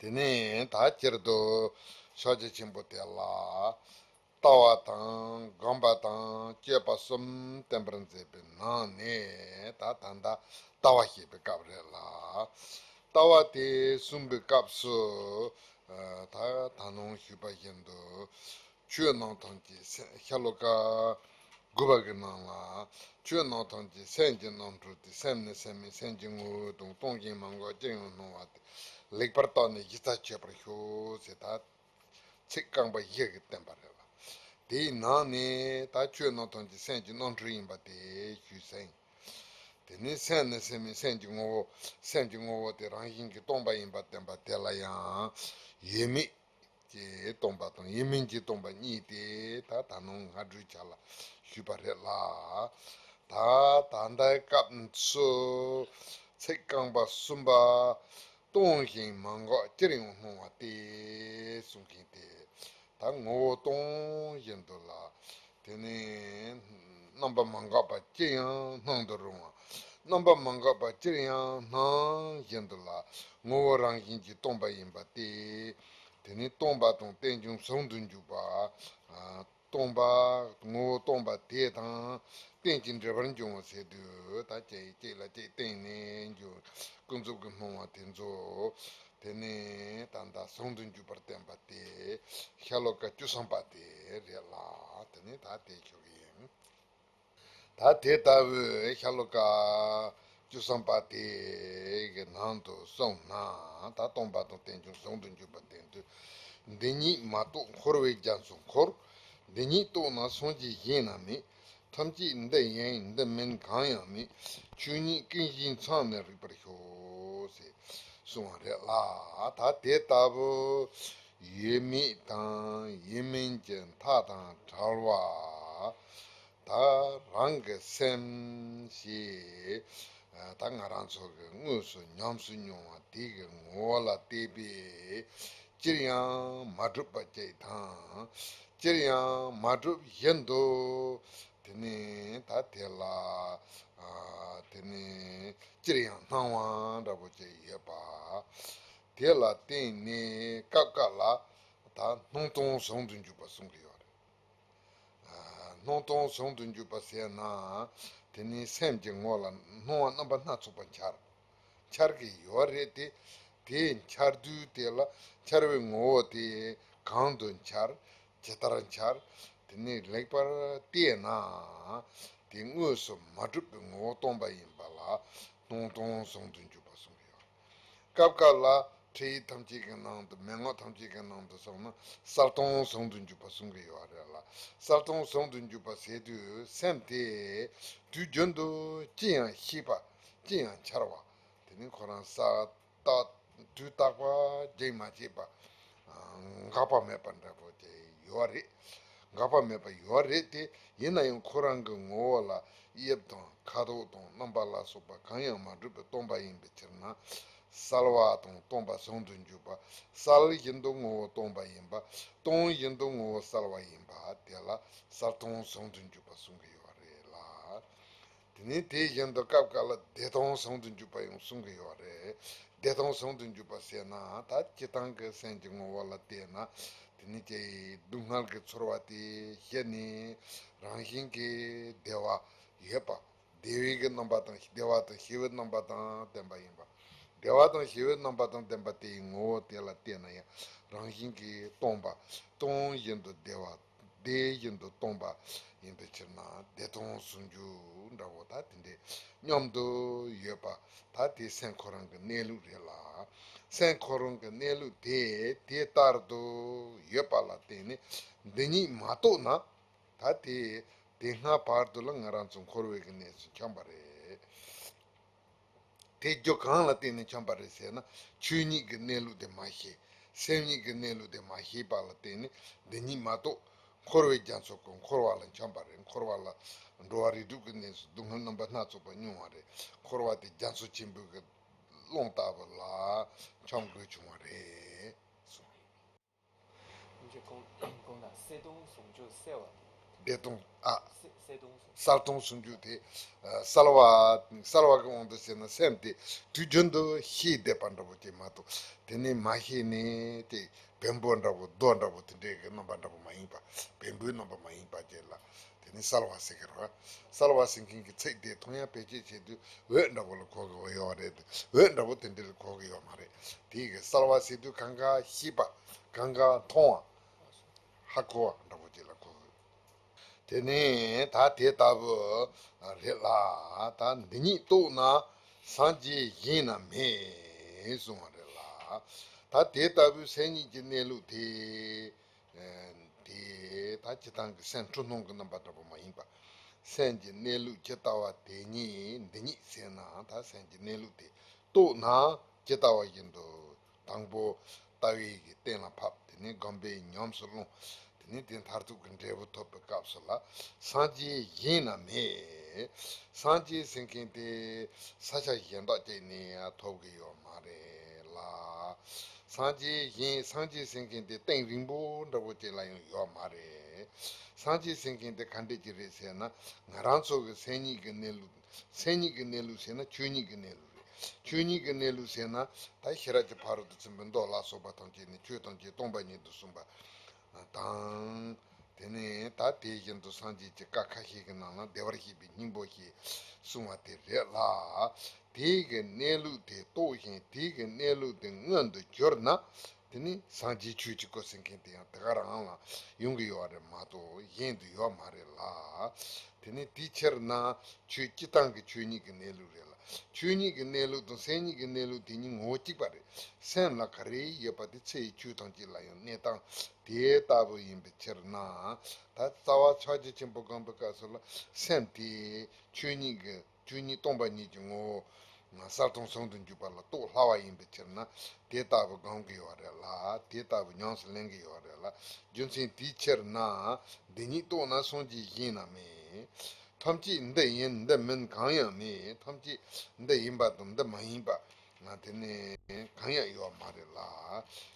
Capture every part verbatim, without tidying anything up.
དེ་ནས་ད་སྤྱིར་དུ་ཕྱག་རྒྱ་ཆེན་པོ་དེ་ལ་ལྟ་བ་དང་སྒོམ་པ་དང་སྤྱོད་པ་གསུམ་བསྟན་པར་མཛད་པའི་ནང་ནས་ད་ད་ལྟ་ལྟ་བ་བཤད་པའི་སྐབས་རེད་ལ། ལྟ་བ་དེ་གསུངས་པའི་སྐབས་སུ་ད་ད་ནང་ཞུས་པ་བཞིན་དུ། ཆོས་རྣམས་ཐམས་ཅད་སེམས། ཤཱ་ལོ་ཀ་དགུ་པ་གི་ནང་ལ། ཆོས་རྣམས་ཐམས་ཅད་སེམས་ཀྱི་རྣམ་འཕྲུལ་ཏེ། སེམས་ནི་སེམས་མིན་སེམས་ཀྱི་ངོ་བོ་དང་། སྟོང་ཞིང་མ་འགགས་ཅིར་ཡང་སྣང་བ་སྟེ། ལེགས་པར་བརྟགས་ནས་གཞི་རྩ་ཆོད་པར་ཤོག་ཟེར་ད་ཚིག་རྐང་པ་བཞི་གིས་བསྟན་པ་རེད་ལ། དེའི་ནང་ནས་ད་ཆོས་རྣམས་ཐམས་ཅད་སེམས་ཀྱི་རྣམ་འཕྲུལ་ཡིན་པ་དེ་ཞུས་ཟིན། དེ་ནས་སེམས་ནི་སེམས་མིན་སེམས་ཀྱི་ངོ་བོ། སེམས་ཀྱི་ངོ་བོ་དེ་རང་བཞིན་གྱིས་སྟོང་པ་ཡིན་པར་བསྟན་པ་དེ་ལ་ཡང་ཡོད་མེད་ཀྱིས་སྟོང་པ་དང་ཡིན་མིན་གྱིས་སྟོང་པ་གཉིས་ཏེ། ད་ད་ནང་སྔ་དྲོའི་ཆ་ལ་ཞུས་པ་རེད་ལ། ད་ད་ལྟའི་སྐབས་སུ་ཚིག་རྐང་པ་གསུམ་པ། སྟོང་ཞིང་མ་འགགས་ཅིར་ཡང་སྣང་བ་སྟེ། གསུང་མཁན་དེ་ད་ངོ་བོ་སྟོང་བཞིན་དུ་ལ། དེ་ནས་རྣམ་པ་མ་འགགས་པ་ཅིར་ཡང་སྣང་དུ་རུང་བ། རྣམ་པ་མ་འགགས་པ་ཅིར་ཡང་སྣང་བཞིན་དུ་ལ། ངོ་བོ་རང་བཞིན་གྱིས་སྟོང་པ་ཡིན་པ་སྟེ། དེ་ནི་སྟོང་པ་དང་རྟེན་འབྱུང་ཟུང་དུ་འཇུག་པ། སྟོང་པ། ངོ་བོ་སྟོང་པ་དེ་དང་རྟེན་ཅིང་འབྲེལ་བར་འབྱུང་བ་ཟེར་དུས་ད་གཅིག་གཅིག་ལ་གཅིག་བརྟེན་ནས་འབྱུང་ཀུན་རྫོབ་ཀྱི་སྣང་བ་དེ་ཚོ། དེ་ནི་ད་ལྟ་ཟུང་དུ་འཇུག་པར་བསྟན་པ་སྟེ། ཤཱ་ལོ་ཀ་བཅུ་གསུམ་པ་དེ་རེད་ལ། དེ་ནི་ད་དེ་ཞུ་གི་ཡིན། ད་དེ་ལྟ་བུའི་ཤཱ་ལོ་ཀ་བཅུ་གསུམ་པ་དེ་གི་ནང་དུ་གསུངས་ན། ད་སྟོང་པ་དང་རྟེན་འབྱུང་ཟུང་དུ་འཇུག་པ་བསྟན་དུས། འདི་ཉིད་མ་རྟོགས་འཁོར་བའི་རྒྱ་མཚོ་འཁོར། འདི་ཉིད་རྟོགས་ན་སངས་རྒྱས་གཞན་ན་མེད། ཐམས་ཅད་འདི་ཡིན་འདི་མིན་གང་ཡང་མེད། ཆོས་ཉིད་ཀུན་གཞི་མཚན་ནི་རིག་པར་ཤོག་ཟེར་གསུངས་པ་རེད་ལ། ད་དེ་ལྟ་བུ་ཡོད་མེད་དང་ཡིན་མིན་གྱི་མཐའ་དང་བྲལ་བ། ད་རང་གི་སེམས་ཞེས་ད་ང་རང་ཚོ་གི་དངོས་སུ་ཉམས་སུ་མྱོང་བ་དེ་གི་ངོ་བོ་ལ་བལྟས་པས་ཅིར་ཡང་མ་གྲུབ་པ་ཅིག་དང་། ཅིར་ཡང་མ་གྲུབ་བཞིན་དུ། དེ་ནས་ད་དེ་ལ་ཨ་དེ་ནས་ཅིར་ཡང་སྣང་བ་འདྲ་པོ་ཅིག་ཡོད་པ། དེ་ལ་བརྟེན་ནས་སྐབས་འགའ་ལ་ད་སྣང་སྟོང་ཟུང་དུ་འཇུག་པ་གསུང་གི་ཡོད་རེད། ཨ་སྣང་སྟོང་ཟུང་དུ་འཇུག་པ་ཟེར་ན། དེ་ནི་སེམས་ཀྱི་ངོ་ལ་སྣང་བ་རྣམ་པ་སྣ་ཚོགས་པ་འཆར། འཆར་གྱི་ཡོད་རེད་དེ། དེ་འཆར་དུས་དེ་ལ་འཆར་བའི་ངོ་བོ་དེ་གང་དུ་འཆར། ཇི་ལྟར་འཆར། དེ་ནི་ལེགས་པར་བལྟས་ན། དེ་དངོས་སུ་མ་གྲུབ་པའི་ངོ་བོ་སྟོང་པ་ཡིན་པ་ལ་སྣང་སྟོང་ཟུང་དུ་འཇུག་པ་གསུངས་ཡོད། སྐབས་འགའ་ལ་འཕྲལ་ཡུལ་ཐམས་ཅད་ཀྱི་ནང་དུ་མན་ངག་ཐམས་ཅད་ཀྱི་ནང་དུ་སོང་ན་གསལ་སྟོང་ཟུང་དུ་འཇུག་པ་གསུང་གི་ཡོད་རེད་ལ། གསལ་སྟོང་ཟུང་དུ་འཇུག་པ་ཟེར་དུས་སེམས་དེ་དུས་རྒྱུན་དུ་ཅི་ཡང་ཤེས་པ། ཅི་ཡང་འཆར་བ། དེ་ནི་ཁོ་རང་གསལ་བཏབ་དུས་རྟག་པ་རྒྱུན་མ་ཆད་པ། འགག་པ་མེད་པ་འདྲ་པོ་དེ་ཡོད་རེད། འགག་པ་མེད་པ་ཡོད་རེད་དེ། ཡིན་ན་ཡང་ཁོ་རང་གི་ངོ་བོ་ལ་དབྱིབས་དང་ཁ་དོག་དང་རྣམ་པ་ལ་སོགས་པ་གང་ཡང་མ་གྲུབ་པའི་སྟོང་པ་ཡིན་པའི་ཕྱིར་ན། གསལ་བ་དང་སྟོང་པ་ཟུང་དུ་འཇུག་པ། གསལ་བཞིན་དུ་ངོ་བོ་སྟོང་པ་ཡིན་པ། སྟོང་བཞིན་དུ་ངོ་བོ་གསལ་བ་ཡིན་པ་དེ་ལ་གསལ་སྟོང་ཟུང་དུ་འཇུག་པ་གསུང་གི་ཡོད་རེད་ལ། དེ་ནས་དེ་བཞིན་དུ་སྐབས་འགའ་ལ་བདེ་སྟོང་ཟུང་དུ་འཇུག་པ་ཡང་གསུང་གི་ཡོད་རེད། བདེ་སྟོང་ཟུང་དུ་འཇུག་པ་ཟེར་ན་ད་སྤྱིར་བཏང་གི་སེམས་ཀྱི་ངོ་བོ་ལ་བལྟས་ན། དེ་ནི་ཀྱེ་སྡུག་བསྔལ་གྱི་ཚོར་བ་དེ་ཞི་ནས་རང་བཞིན་གྱིས་བདེ་བ་ཡོད་པ། བདེ་བའི་གི་རྣམ་པ་དང་བདེ་བ་དང་ཞི་བའི་རྣམ་པ་དང་ལྡན་པ་ཡིན་པ། བདེ་བ་དང་ཞི་བའི་རྣམ་པ་དང་ལྡན་པ་དེའི་ངོ་བོ་དེ་ལ་བལྟས་ན་ཡང་རང་བཞིན་གྱིས་སྟོང་པ། སྟོང་བཞིན་དུ་བདེ་བ། བདེ་བཞིན་དུ་སྟོང་པ་ཡིན་པའི་ཕྱིར་ན་བདེ་སྟོང་ཟུང་འཇུག་འདྲ་བོ་ད་དེ་འདྲའི་མཉམ་དུ་ཡོད་པ། ད་དེ་སེམས་ཁོ་རང་གི་གནས་ལུགས་རེད་ལ། སེམས་ཁོ་རང་གི་གནས་ལུགས་དེ་དེ་ལྟར་དུ་ཡོད་པ་ལ་བརྟེན་ནས་འདི་ཉིད་མ་རྟོགས་ན། ད་དེ་དེ་སྔ་བར་དུ་ལ་ང་རང་ཚོ་འཁོར་བའི་གི་གནས་སུ་འཁྱམས་པ་རེད། དེ་རྒྱུ་གང་ལ་བརྟེན་ནས་འཁྱམས་པ་རེད་ཟེར་ན། ཆོས་ཉིད་ཀྱི་གནས་ལུགས་དེ་མ་ཤེས། སེམས་ཉིད་ཀྱི་གནས་ལུགས་དེ་མ་ཤེས་པ་ལ་བརྟེན་ནས་འདི་ཉིད་མ་རྟོགས། འཁོར་བའི་རྒྱ་མཚོ་ཀུན་འཁོར་བ་ལ་འཁྱམས་པ་རེད། འཁོར་བ་ལ་འགྲོ་བ་རིགས་དྲུག་གི་གནས་སུ་སྡུག་བསྔལ་རྣམ་པ་སྣ་ཚོགས་པ་མྱོང་བ་རེད། འཁོར་བ་དེ་རྒྱ་མཚོ་ཆེན་པོའི་གི་ཀློང་ལྟ་བུ་ལ་འཁྱམས་དགོས་བྱུང་བ་རེད་གསུངས། ཁྱེད་གོང་གོང་དང་གསལ་སྟོང་ཟུང་འཇུག་གསལ་བ། བདེ་སྟོང་ཨ། གསལ་སྟོང་གསལ་སྟོང་ཟུང་འཇུག་དེ། གསལ་བ་གསལ་བ་གི་དབང་དུ་བྱས་ན་སེམས་དེ་དུས་རྒྱུན་དུ་ཤེས་བསྡད་པ་འདྲ་པོ་ཅིག་མ་གཏོགས། དེ་ནས་མ་ཤེས་ནས་དེ་བེམ་པོ་འདྲ་པོ་རྡོ་འདྲ་པོ་དེ་འདྲའི་གི་རྣམ་པ་འདྲ་པོ་མ་ཡིན་པ། བེམ་པོའི་རྣམ་པ་མ་ཡིན་པ་ཅིག་ལ། དེ་ནས་གསལ་བ་ཟེར་གི་རེད་བ། གསལ་བ་ཟེར་མཁན་གྱི་ཚིག་དེ་ཐོན་ཡང་བེད་སྤྱོད་བྱེད་དུས་འོད་འདྲ་པོ་ལ་གོ་གི་ཡོད་རེད། འོད་འདྲ་པོ་དེ་འདྲ་ལ་གོ་གི་ཡོད་མ་རེད། དེ་གི་གསལ་བ་ཟེར་དུས་གང་ག་ཤེས་པ། གང་ག་མཐོང་བ། ཧ་གོ་བ་འདྲ་པོ་ཅིག་ལ་གོ་གི། དེ་ནས་ད་དེ་ལྟ་བུ་རེད་ལ། ད་འདི་ཉིད་རྟོགས་ན་སངས་རྒྱས་གཞན་ན་མེད་གསུངས་པ་རེད་ལ། ད་དེ་ལྟ་བུའི་སེམས་ཉིད་ཀྱི་གནས་ལུགས་དེ། དེ་ད་སྤྱིར་བཏང་གི་སེམས་འཁྲུལ་སྣང་གི་རྣམ་པ་འདྲ་པོ་མ་ཡིན་པ། སེམས་ཀྱི་གནས་ལུགས་ཇི་ལྟ་བ་དེ་ཉིད་འདི་ཉིད་ཟེར་ན་ད་སེམས་ཀྱི་གནས་ལུགས་དེ་རྟོགས་ན་ཇི་ལྟ་བ་བཞིན་དུ། དང་པོ་ལྟ་བའི་གི་རྟེན་ལ་ཕབ། དེ་ནས་སྒོམ་པས་ཉམས་སུ་བླངས། དེ་ནས་དེ་མཐར་ཐུག་གི་འབྲས་བུ་ཐོབ་པའི་སྐབས་སུ་ལ་སངས་རྒྱས་གཞན་ན་མེད། སངས་རྒྱས་ཟེར་མཁན་དེ་ས་ཆ་གཞན་དག་ཅིག་ནས་ཡང་ཐོབ་གི་ཡོད་མ་རེད་ལ། སངས་རྒྱས་གཞན། སངས་རྒྱས་ཟེར་མཁན་དེ་གཏིང་རིང་པོ་འདྲ་པོ་ཅིག་ལ་ཡང་ཡོད་མ་རེད། སངས་རྒྱས་ཟེར་མཁན་དེ་ག་འདྲ་ཅིག་རེད་ཟེར་ན། ང་རང་ཚོ་གི་སེམས་ཉིད་ཀྱི་གནས་ལུགས། སེམས་ཉིད་ཀྱི་གནས་ལུགས་ཟེར་ན་ཆོས་ཉིད་ཀྱི་གནས་ལུགས་རེད། ཆོས་ཉིད་ཀྱི་གནས་ལུགས་ཟེར་ན་ད་ཤེས་རབ་ཀྱི་ཕ་རོལ་ཏུ་ཕྱིན་པའི་མདོ་ལ་སོགས་པ་ཐམས་ཅད་ནི་ཆོས་ཐམས་ཅད་སྟོང་པ་ཉིད་དུ་གསུངས་པ་དང་། དེ་ནས་ད་དེ་བཞིན་དུ་སངས་རྒྱས་ཀྱི་བཀའ་ཁ་ཤས་ཀྱི་ནང་ལ་བདེ་བར་གཤེགས་པའི་སྙིང་པོ་ཞེས་གསུངས་པ་དེ་རེད་ལ། དེའི་གི་གནས་ལུགས་དེ་རྟོགས་ཤིང་དེའི་གི་གནས་ལུགས་དེ་མངོན་དུ་གྱུར་ན། དེ་ནི་སངས་རྒྱས་ཆོས་ཀྱི་སྐུ་ཟེར་མཁན་དེ་ཡང་དེ་ག་རང་ལ་ཡོང་གི་ཡོད་རེད་མ་གཏོགས་གཞན་དུ་ཡོད་མ་རེད་ལ། དེ་ནི་དེའི་ཕྱིར་ན་ཆོས་སྤྱིར་བཏང་གི་ཆོས་ཉིད་ཀྱི་གནས་ལུགས་རེད་ལ། ཆོས་ཉིད་ཀྱི་གནས་ལུགས་དང་སེམས་ཉིད་ཀྱི་གནས་ལུགས་དེ་གཉིས་ངོ་བོ་གཅིག་པ་རེད། སེམས་ལ་ག་རེ་ཡོད་པ་དེ་ཚེ་ཡི་ཆོས་ཐམས་ཅད་ལ་ཡང་གནས་སྟངས་དེ་ལྟ་བུ་ཡིན་པའི་ཕྱིར་ན། ད་རྩ་བ་ཕྱག་རྒྱ་ཆེན་པོ་སྒོམ་པའི་སྐབས་སུ་ལ་སེམས་དེ་ཆོས་ཉིད་ཀྱི་ཆོས་ཉིད་སྟོང་པ་ཉིད་ཀྱི་ངོ་བོ་གསལ་སྟོང་ཟུང་དུ་འཇུག་པ་ལ་རྟོགས་སླ་བ་ཡིན་པའི་ཕྱིར་ན་དེ་ལྟ་བུ་སྒོམ་གྱི་ཡོད་རེད་ལ། དེ་ལྟ་བུ་ཉམས་སུ་ལེན་གྱི་ཡོད་རེད་ལ། རྒྱུ་མཚན་དེའི་ཕྱིར་ན་འདི་ཉིད་རྟོགས་ན་སངས་རྒྱས་གཞན་ན་མེད། ཐམས་ཅད་འདི་ཡིན་འདི་མིན་གང་ཡང་མེད། ཐམས་ཅད་འདི་ཡིན་པ་དང་འདི་མ་ཡིན་པ་ང་དེ་ནས་གང་ཡང་ཡོད་མ་རེད་ལ།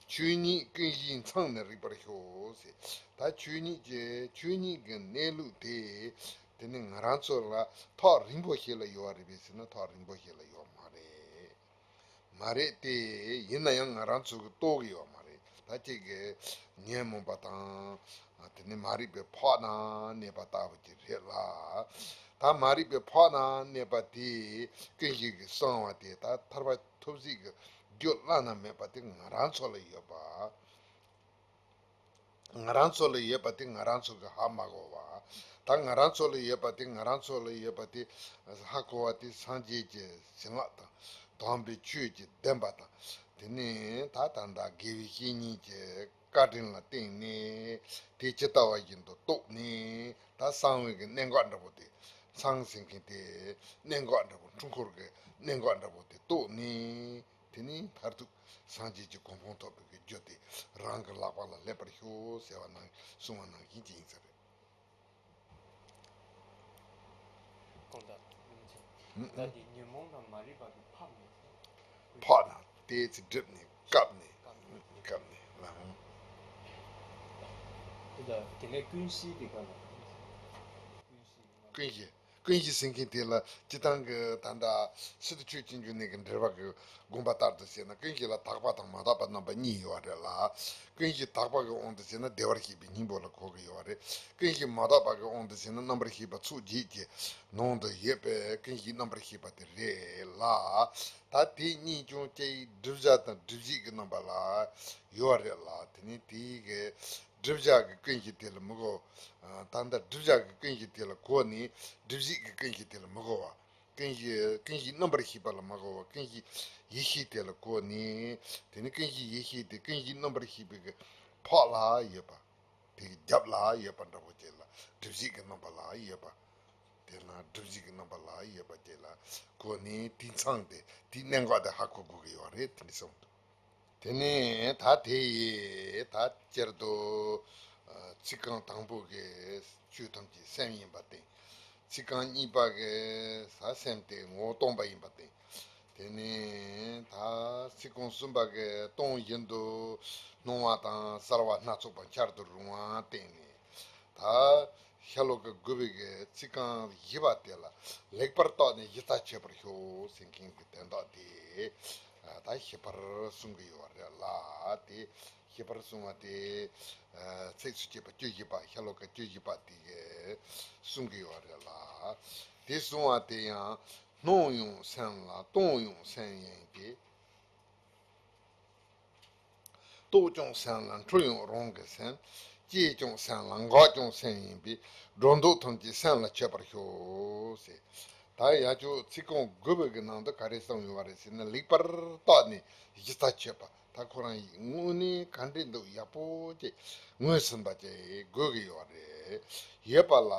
ཆོས་ཉིད་ཀུན་གཞིའི་མཚང་ནི་རིག་པར་ཤོག་ཟེར། ད་ཆོས་ཉིད་ཀྱི་ཆོས་ཉིད་ཀྱི་གནས་ལུགས་དེ། དེ་ནི་ང་རང་ཚོ་ལ་ཐག་རིང་པོ་ཞིག་ལ་ཡོད་རེད་པས་ཟེར་ན་ཐག་རིང་པོ་ཞིག་ལ་ཡོད་མ་རེད། མ་རེད་དེ། ཡིན་ན་ཡང་ང་རང་ཚོ་གི་རྟོགས་གི་ཡོད་མ་རེད། ད་ཅིག་གི་ཉོན་མོངས་པ་དང་དེ་ནི་མ་རིག་པའི་ཕག་ན་གནས་པ་ལྟ་བུ་ཅིག་རེད་ལ། ད་མ་རིག་པའི་ཕག་ན་གནས་པ་དེ་ཀུན་གཞི་གི་གསང་བ་དེ་ད་ཐར་པ་ཐོབ་ཟིག་གི་རྒྱུ་བླ་ན་མེད་པ་དེ་ང་རང་ཚོ་ལ་ཡོད་པ། ང་རང་ཚོ་ལ་ཡོད་པ་དེ་ང་རང་ཚོ་གི་ཧ་མ་གོ་བ། ད་ང་རང་ཚོ་ལ་ཡོད་པ་དེ་ང་རང་ཚོ་ལ་ཡོད་པ་དེ་ཧ་གོ་བ་དེ་སངས་རྒྱས་ཀྱི་བྱིན་རླབས་དང་དམ་པའི་ཆོས་ཀྱི་བདེན་པ་དང་། དེ་ནས་ད་ད་ལྟ་དགེ་བའི་བཤེས་གཉེན་གྱི་བཀའ་དྲིན་ལ་བརྟེན་ནས་དེ་ཇི་ལྟ་བ་བཞིན་དུ་རྟོགས་ནས། ད་གསང་བའི་གི་གནད་འགག་འདྲ་པོ་དེ། མཚང་ཟེར་མཁན་དེ་གནད་འགག་འདྲ་པོ། འཁྲུལ་འཁོར་གྱི་གནད་འགག་འདྲ་པོ་དེ་རྟོགས་ནས། དེ་ནས་མཐར་ཐུག་སངས་རྒྱས་ཀྱི་གོ་འཕང་ཐོབ་པའི་རྒྱུ་དེ་རང་གི་ལག་པ་ལ་སླེབས་པར་ཤོག་ཟེར་བ་ནང་གསུངས་པ་ནང་བཞིན་ཅིག་ཡིན་ས་རེད། གང་ལྟར་ཡིན་ཚེ། ད་དེ་ཉོན་མོངས་དང་མ་རིག་པ་གི་ཕག་ནས། ཕག་ན་ཏོག་ཙམ་བསྒྲིབས་ནས་བཀབ་ནས། བཀབ་ནས་ལ། དེ་ལ་དེ་ནས་ཀུན་གཞི་དེ་ག་ལ། ཀུན་གཞི། ཀུན་གཞི་ཟེར་མཁན་དེ་ལ་སྤྱིར་བཏང་གི་ད་ལྟ་སི་ཏུ་ཆོས་ཀྱི་འབྱུང་གནས་ཀྱི་འགྲེལ་པ་གི་དགོངས་པ་ལྟར་དུ་བྱས་ན་ཀུན་གཞི་ལ་དག་པ་དང་མ་དག་པ་རྣམ་པ་གཉིས་ཡོད་རེད་ལ། ཀུན་གཞི་དག་པ་གི་དབང་དུ་བྱས་ན་བདེ་བར་གཤེགས་པའི་སྙིང་པོ་ལ་གོ་གི་ཡོད་རེད། ཀུན་གཞི་མ་དག་པ་གི་དབང་དུ་བྱས་ན་རྣམ་པར་ཤེས་པ་ཚོགས་བརྒྱད་ཀྱི་ནང་དུ་ཡོད་པའི་ཀུན་གཞི་རྣམ་པར་ཤེས་པ་དེ་རེད་ལ། ད་དེ་གཉིས་ཀྱང་སྐྱེ་བའི་བསྒྲིབས་བྱ་དང་སྒྲིབ་བྱེད་ཀྱི་རྣམ་པ་ལ་ཡོད་རེད་ལ། དེ་ནི་དེའི་གི་བསྒྲིབས་བྱ་གི་ཀུན་གཞི་དེ་ལ་མི་གོ། ད་ལྟ་བསྒྲིབས་བྱ་གི་ཀུན་གཞི་དེ་ལ་གོ་ནས་སྒྲིབ་བྱེད་ཀྱི་ཀུན་གཞི་དེ་ལ་མི་གོ་བ། ཀུན་གཞི་ཀུན་གཞི་རྣམ་པར་ཤེས་པ་ལ་མ་གོ་བ། ཀུན་གཞི་ཡེ་ཤེས་དེ་ལ་གོ་ནས། དེ་ནི་ཀུན་གཞི་ཡེ་ཤེས་དེ་ཀུན་གཞི་རྣམ་པར་ཤེས་པའི་གི་ཕག་ལ་ཡོད་པ། དེ་གི་རྒྱབ་ལ་ཡོད་པ་འདྲ་པོ་ཅིག་ལ། སྒྲིབ་བྱེད་ཀྱི་རྣམ་པ་ལ་ཡོད་པ། དེ་ན་སྒྲིབ་བྱེད་ཀྱི་རྣམ་པ་ལ་ཡོད་པ་དེ་ལ་གོ་ནས་དེའི་མཚང་དེ་དེའི་གནད་འགག་དེ་ཧ་གོ་དགོས་ཀྱི་ཡོད་རེད། དེ་འདྲ་གསུངས་འདུག་དེ་ནས་ད་དེ་ཡི་ད་སྤྱིར་དུ་ཚིག་རྐང་དང་པོ་གི་ཆོས་ཐམས་ཅད་སེམས་ཡིན་པར་བསྟན། ཚིག་རྐང་གཉིས་པ་གི་ས་སེམས་དེ་ངོ་བོ་སྟོང་པ་ཡིན་པར་བསྟན། དེ་ནས་ད་ཚིག་རྐང་གསུམ་པ་གི་སྟོང་བཞིན་དུ་སྣང་བ་དང་གསལ་བ་སྣ་ཚོགས་པ་འཆར་དུ་རུང་བ་བསྟན་ནས། ད་ ཤྭ་ལོ་ཀ་དགུ་པའི་གི་ཚིག་རྐང་བཞི་པ་དེ་ལ་ལེགས་པར་བརྟགས་ནས་གཞི་རྩ་ཆོད་པར་ཤོག་ཟེར་མཁན་གྱི་དོན་དག་དེ་ད་ཞིབ་པར་གསུང་གི་ཡོད་རེད་ལ། དེ་ཞིབ་པར་གསུང་བ་དེ་ཚིགས་སུ་བཅད་པ་བཅུ་བཞི་པ། ཤྭ་ལོ་ཀ་བཅུ་བཞི་པ་དེ་གི་གསུང་གི་ཡོད་རེད་ལ། དེ་གསུང་བ་དེ་ཡང་སྣང་ཡང་སེམས་ལ། སྟོང་ཡང་སེམས་ཡིན་ཏེ། རྟོགས་ཀྱང་སེམས་ལ་འཁྲུལ་ཡང་རང་གི་སེམས། སྐྱེས་ཀྱང་སེམས་ལ་འགག་ཀྱང་སེམས་ཡིན་པས། སྒྲོ་འདོགས་ཐམས་ཅད་སེམས་ལ་ཆོད་པར་ཤོག་ཟེར། ད་ཡང་ཅིག་ཚིག་རྐང་དགུ་པའི་གི་ནང་དུ་ག་རེ་གསུངས་ཡོད་པ་རེད་ཟེར་ན། ལེགས་པར་བརྟགས་ནས་གཞི་རྩ་ཆོད་པ། ད་ཁོ་རང་དངོས་གནས་ག་འདྲས་འདུག་ཡག་པོ་ཅིག་ངོས་ཟིན་པ་ཅིག་དགོས་ཀྱི་ཡོད་རེད། ཡོད་པ་ལ་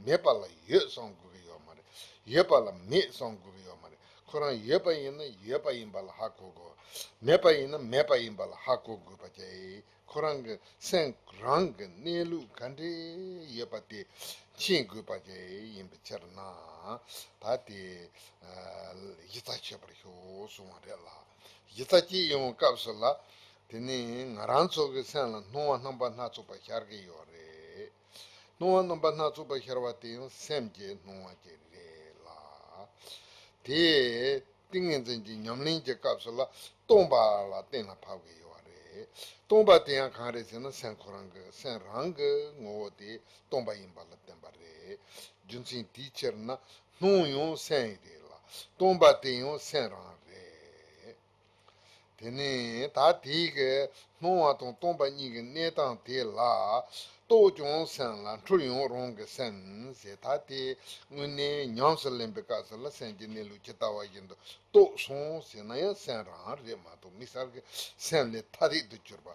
མེད་པ་ལ་ཡོད་བསམ་དགོས་ཀྱི་ཡོད་མ་རེད། ཡོད་པ་ལ་མེད་བསམ་དགོས་ཀྱི་ཡོད་མ་རེད། ཁོ་རང་ཡོད་པ་ཡིན་ན་ཡོད་པ་ཡིན་པ་ལ་ཧ་གོ་དགོས། མེད་པ་ཡིན་ན་མེད་པ་ཡིན་པ་ལ་ཧ་གོ་དགོས་པ་བྱས། ཁོ་རང་གི་སེམས་རང་གི་གནས་ལུགས་ག་འདྲས་ཡོད་པ་དེ་མཁྱེན་དགོས་པ་བྱས་ཡིན་པའི་ཕྱིར་ན། ད་དེ་གཞི་རྩ་ཆོད་པར་ཤོག་གསུང་བ་རེད་ལ། གཞི་རྩ་སྐྱེས་ཡོང་སྐབས་སུ་ལ། དེ་ནས་ང་རང་ཚོ་གི་སེམས་ལ་སྣང་བ་རྣམ་པ་སྣ་ཚོགས་པ་ཤར་གྱི་ཡོད་རེད། སྣང་བ་རྣམ་པ་སྣ་ཚོགས་པ་ཤར་བ་དེ་ཡང་སེམས་ཀྱི་སྣང་བ་ཅིག་རེད་ལ། དེ་ཏིང་ངེ་འཛིན་གྱི་ཉམས་ལེན་གྱི་སྐབས་སུ་ལ་སྟོང་པ་ལ་གཏན་ལ་ཕབ་ཀྱི་ཡོད་རེད། སྟོང་པ་དེ་ཡང་གང་རེད་ཟེར་ན། སེམས་ཁོ་རང་གི་སེམས་རང་གི་ངོ་བོ་དེ་སྟོང་པ་ཡིན་པ་ལ་བརྟེན་པ་རེད། རྒྱུ་མཚན་དེའི་ཕྱིར་ན་སྣང་ཡང་སེམས་རེད་ལ། སྟོང་པ་དེ་ཡང་སེམས་རང་རེད། དེ་ནས་ད་དེའི་གི་སྣང་བ་དང་སྟོང་པ་གཉིས་ཀྱི་གནས་སྟངས་དེ་ལ། རྟོགས་ཀྱང་སེམས་ལ། འཁྲུལ་ཡང་རང་གི་སེམས་ཟེར། ད་དེ་དངོས་གནས་ཉམས་སུ་ལེན་པའི་སྐབས་སུ་ལ་སེམས་ཀྱི་གནས་ལུགས་ཇི་ལྟ་བ་བཞིན་དུ་རྟོགས་སོང་ཟེར་ན་ཡང་སེམས་རང་རེད་མ་གཏོགས། དམིགས་བསལ་གྱི་སེམས་ལས་ཐ་དད་དུ་གྱུར་པ།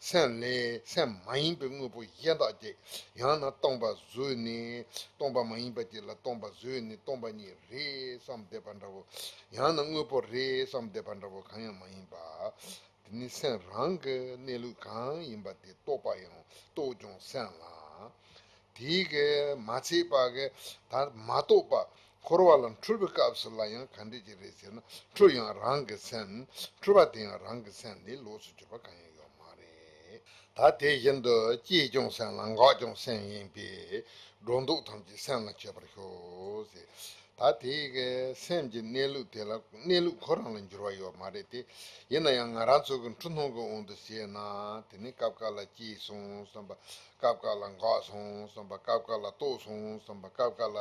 སེམས་ལས་སེམས་མ་ཡིན་པའི་དངོས་པོ་གཞན་དག་ཅིག་ཡང་ན་སྟོང་པ་བཟོས་ནས། སྟོང་པ་མ་ཡིན་པ་ཅིག་ལ་སྟོང་པ་བཟོས་ནས་སྟོང་པ་ཉིད་རེད་བསམ་བསྡད་པ་འདྲ་བོ། ཡང་ན་དངོས་པོ་རེད་བསམ་བསྡད་པ་འདྲ་བོ་གང་ཡང་མ་ཡིན་པ། དེ་ནི་སེམས་རང་གི་གནས་ལུགས་གང་ཡིན་པ་དེ་རྟོགས་པ་ཡང་རྟོགས་ཀྱང་སེམས་ལ། དེའི་གི་མ་ཚད་པ་གི་ད་མ་རྟོགས་པ། འཁོར་བ་ལ་འཁྲུལ་པའི་སྐབས་སུ་ལ་ཡང་ག་འདྲ་ཅིག་རེད་ཟེར་ན། འཁྲུལ་ཡང་རང་གི་སེམས། འཁྲུལ་པ་དེ་ཡང་རང་གི་སེམས་ལས་ལོགས་སུ་གྱུར་པ་གང་ཡང་ཡོད་མ་རེད། ད་དེ་བཞིན་དུ་སྐྱེས་ཀྱང་སེམས་ལ། འགག་ཀྱང་སེམས་ཡིན་པས། སྒྲོ་འདོགས་ཐམས་ཅད་སེམས་ལ་ཆོད་པར་ཤོག་ཟེར། ད་དེའི་གི་སེམས་ཀྱི་གནས་ལུགས་དེ་ལ་གནས་ལུགས་ཁོ་རང་ལ་འགྱུར་བ་ཡོད་མ་རེད་དེ། ཡིན་ན་ཡང་ང་རང་ཚོ་གི་འཁྲུལ་སྣང་གི་དབང་དུ་བྱས་ན། དེ་ནི་སྐབས་འགའ་ལ་སྐྱེས་སོང་བསམ་པ། སྐབས་འགའ་ལ་འགག་སོང་བསམ་པ། སྐབས་འགའ་ལ་རྟོགས་སོང་བསམ་པ། སྐབས་འགའ་ལ་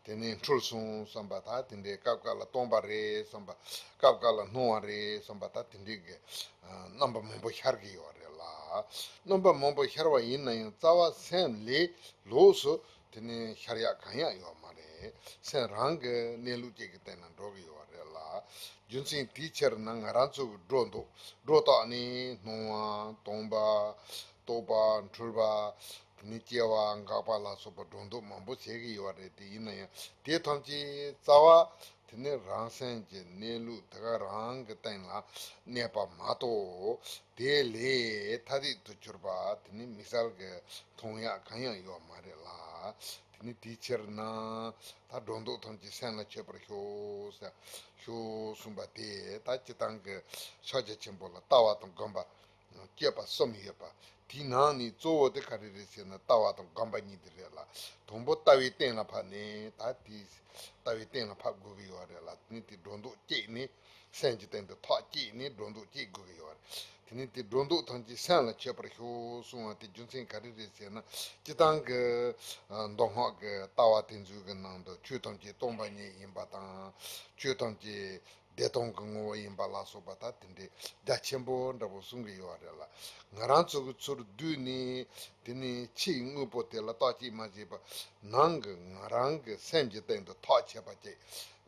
དེ་ནི་འཁྲུལ་སོང་བསམ་པ། ད་དེ་འདྲའི་སྐབས་འགའ་ལ་སྟོང་པ་རེད་བསམ་པ། སྐབས་འགའ་ལ་སྣང་བ་རེད་བསམ་པ། ད་དེ་འདྲའི་གི་རྣམ་པ་མང་པོ་ཤར་གྱི་ཡོད་རེད་ལ། རྣམ་པ་མང་པོ་ཤར་བ་ཡིན་ན་ཡང་རྩ་བ་སེམས་ལས་ལོགས་སུ་དེ་ནི་ཤར་ཡག་གང་ཡང་ཡོད་མ་རེད། སེམས་རང་གི་གནས་ལུགས་གཅིག་གི་སྟེང་ན་འགྲོ་གི་ཡོད་རེད་ལ། རྒྱུ་མཚན་དེའི་ཕྱིར་ན་ང་རང་ཚོ་གི་སྒྲོ་འདོགས། སྒྲོ་བཏགས་ནས་སྣང་བ། སྟོང་པ། རྟོག་པ། འཁྲུལ་པ། དེ་ནི་སྐྱེ་བ། འགག་པ་ལ་སོགས་པ་སྒྲོ་འདོགས་མང་པོ་བྱེད་ཀྱི་ཡོད་རེད་དེ། ཡིན་ན་ཡང་དེ་ཐམས་ཅད་རྩ་བ་དེ་ནི་རང་སེམས་ཀྱི་གནས་ལུགས་དེ་ག་རང་གི་སྟེང་ལ་གནས་པ་མ་གཏོགས། དེ་ལས་ཐ་དད་དུ་གྱུར་པ་དེ་ནི་དམིགས་བསལ་གྱི་མཐོང་ཡག་གང་ཡང་ཡོད་མ་རེད་ལ། དེ་ནི་དེའི་ཕྱིར་ན་ད་སྒྲོ་འདོགས་ཐམས་ཅད་སེམས་ལ་ཆོད་པར་ཤོག་ཟེར། ཤོག་གསུངས་པ་དེ་ད་སྤྱིར་བཏང་གི་ཕྱག་རྒྱ་ཆེན་པོ་ལ་ལྟ་བ་དང་སྒོམ་པ། སྤྱོད་པ་གསུམ་ཡོད་པ། དེའི་ནང་ནས་གཙོ་བོ་དེ་ག་རེ་རེད་ཟེར་ན། ལྟ་བ་དང་སྒོམ་པ་གཉིས་དེ་རེད་ལ། དང་པོ་ལྟ་བས་གཏན་ལ་ཕབ་ནས། ད་དེ་ལྟ་བས་གཏན་ལ་ཕབ་དགོས་ཀྱི་ཡོད་རེད་ལ། དེ་ནས་དེ་སྒྲོ་འདོགས་བཅད་ནས། སེམས་ཀྱི་སྟེང་དུ་ཐག་བཅད་ནས་སྒྲོ་འདོགས་བཅད་དགོས་ཀྱི་ཡོད་རེད། དེ་ནས་དེ་སྒྲོ་འདོགས་ཐམས་ཅད་སེམས་ལ་ཆོད་པར་ཤོག་གསུང་བ་དེ་རྒྱུ་མཚན་ག་རེ་རེད་ཟེར་ན། སྤྱིར་བཏང་གི་མདོ་སྔགས་ཀྱི་ལྟ་བ་དེ་ཚོའི་གི་ནང་དུ་ཆོས་ཐམས་ཅད་སྟོང་པ་ཉིད་ཡིན་པ་དང་། ཆོས་ཐམས་ཅད་བདེ་སྟོང་གི་ངོ་བོ་ཡིན་པ་ལ་སོགས་པ་ད་དེ་འདྲའི་རྒྱ་ཆེན་པོ་འདྲ་པོ་གསུང་གི་ཡོད་རེད་ལ། ང་རང་ཚོ་གི་ཚུར་བསྡུས་ནས་དེ་ནས་ཕྱིའི་དངོས་པོ་དེ་ལ་བརྟག་དཔྱད་མ་བྱས་པ། ནང་གི་ང་རང་གི་སེམས་ཀྱི་སྟེང་དུ་ཐག་ཆད་པ་ཅིག་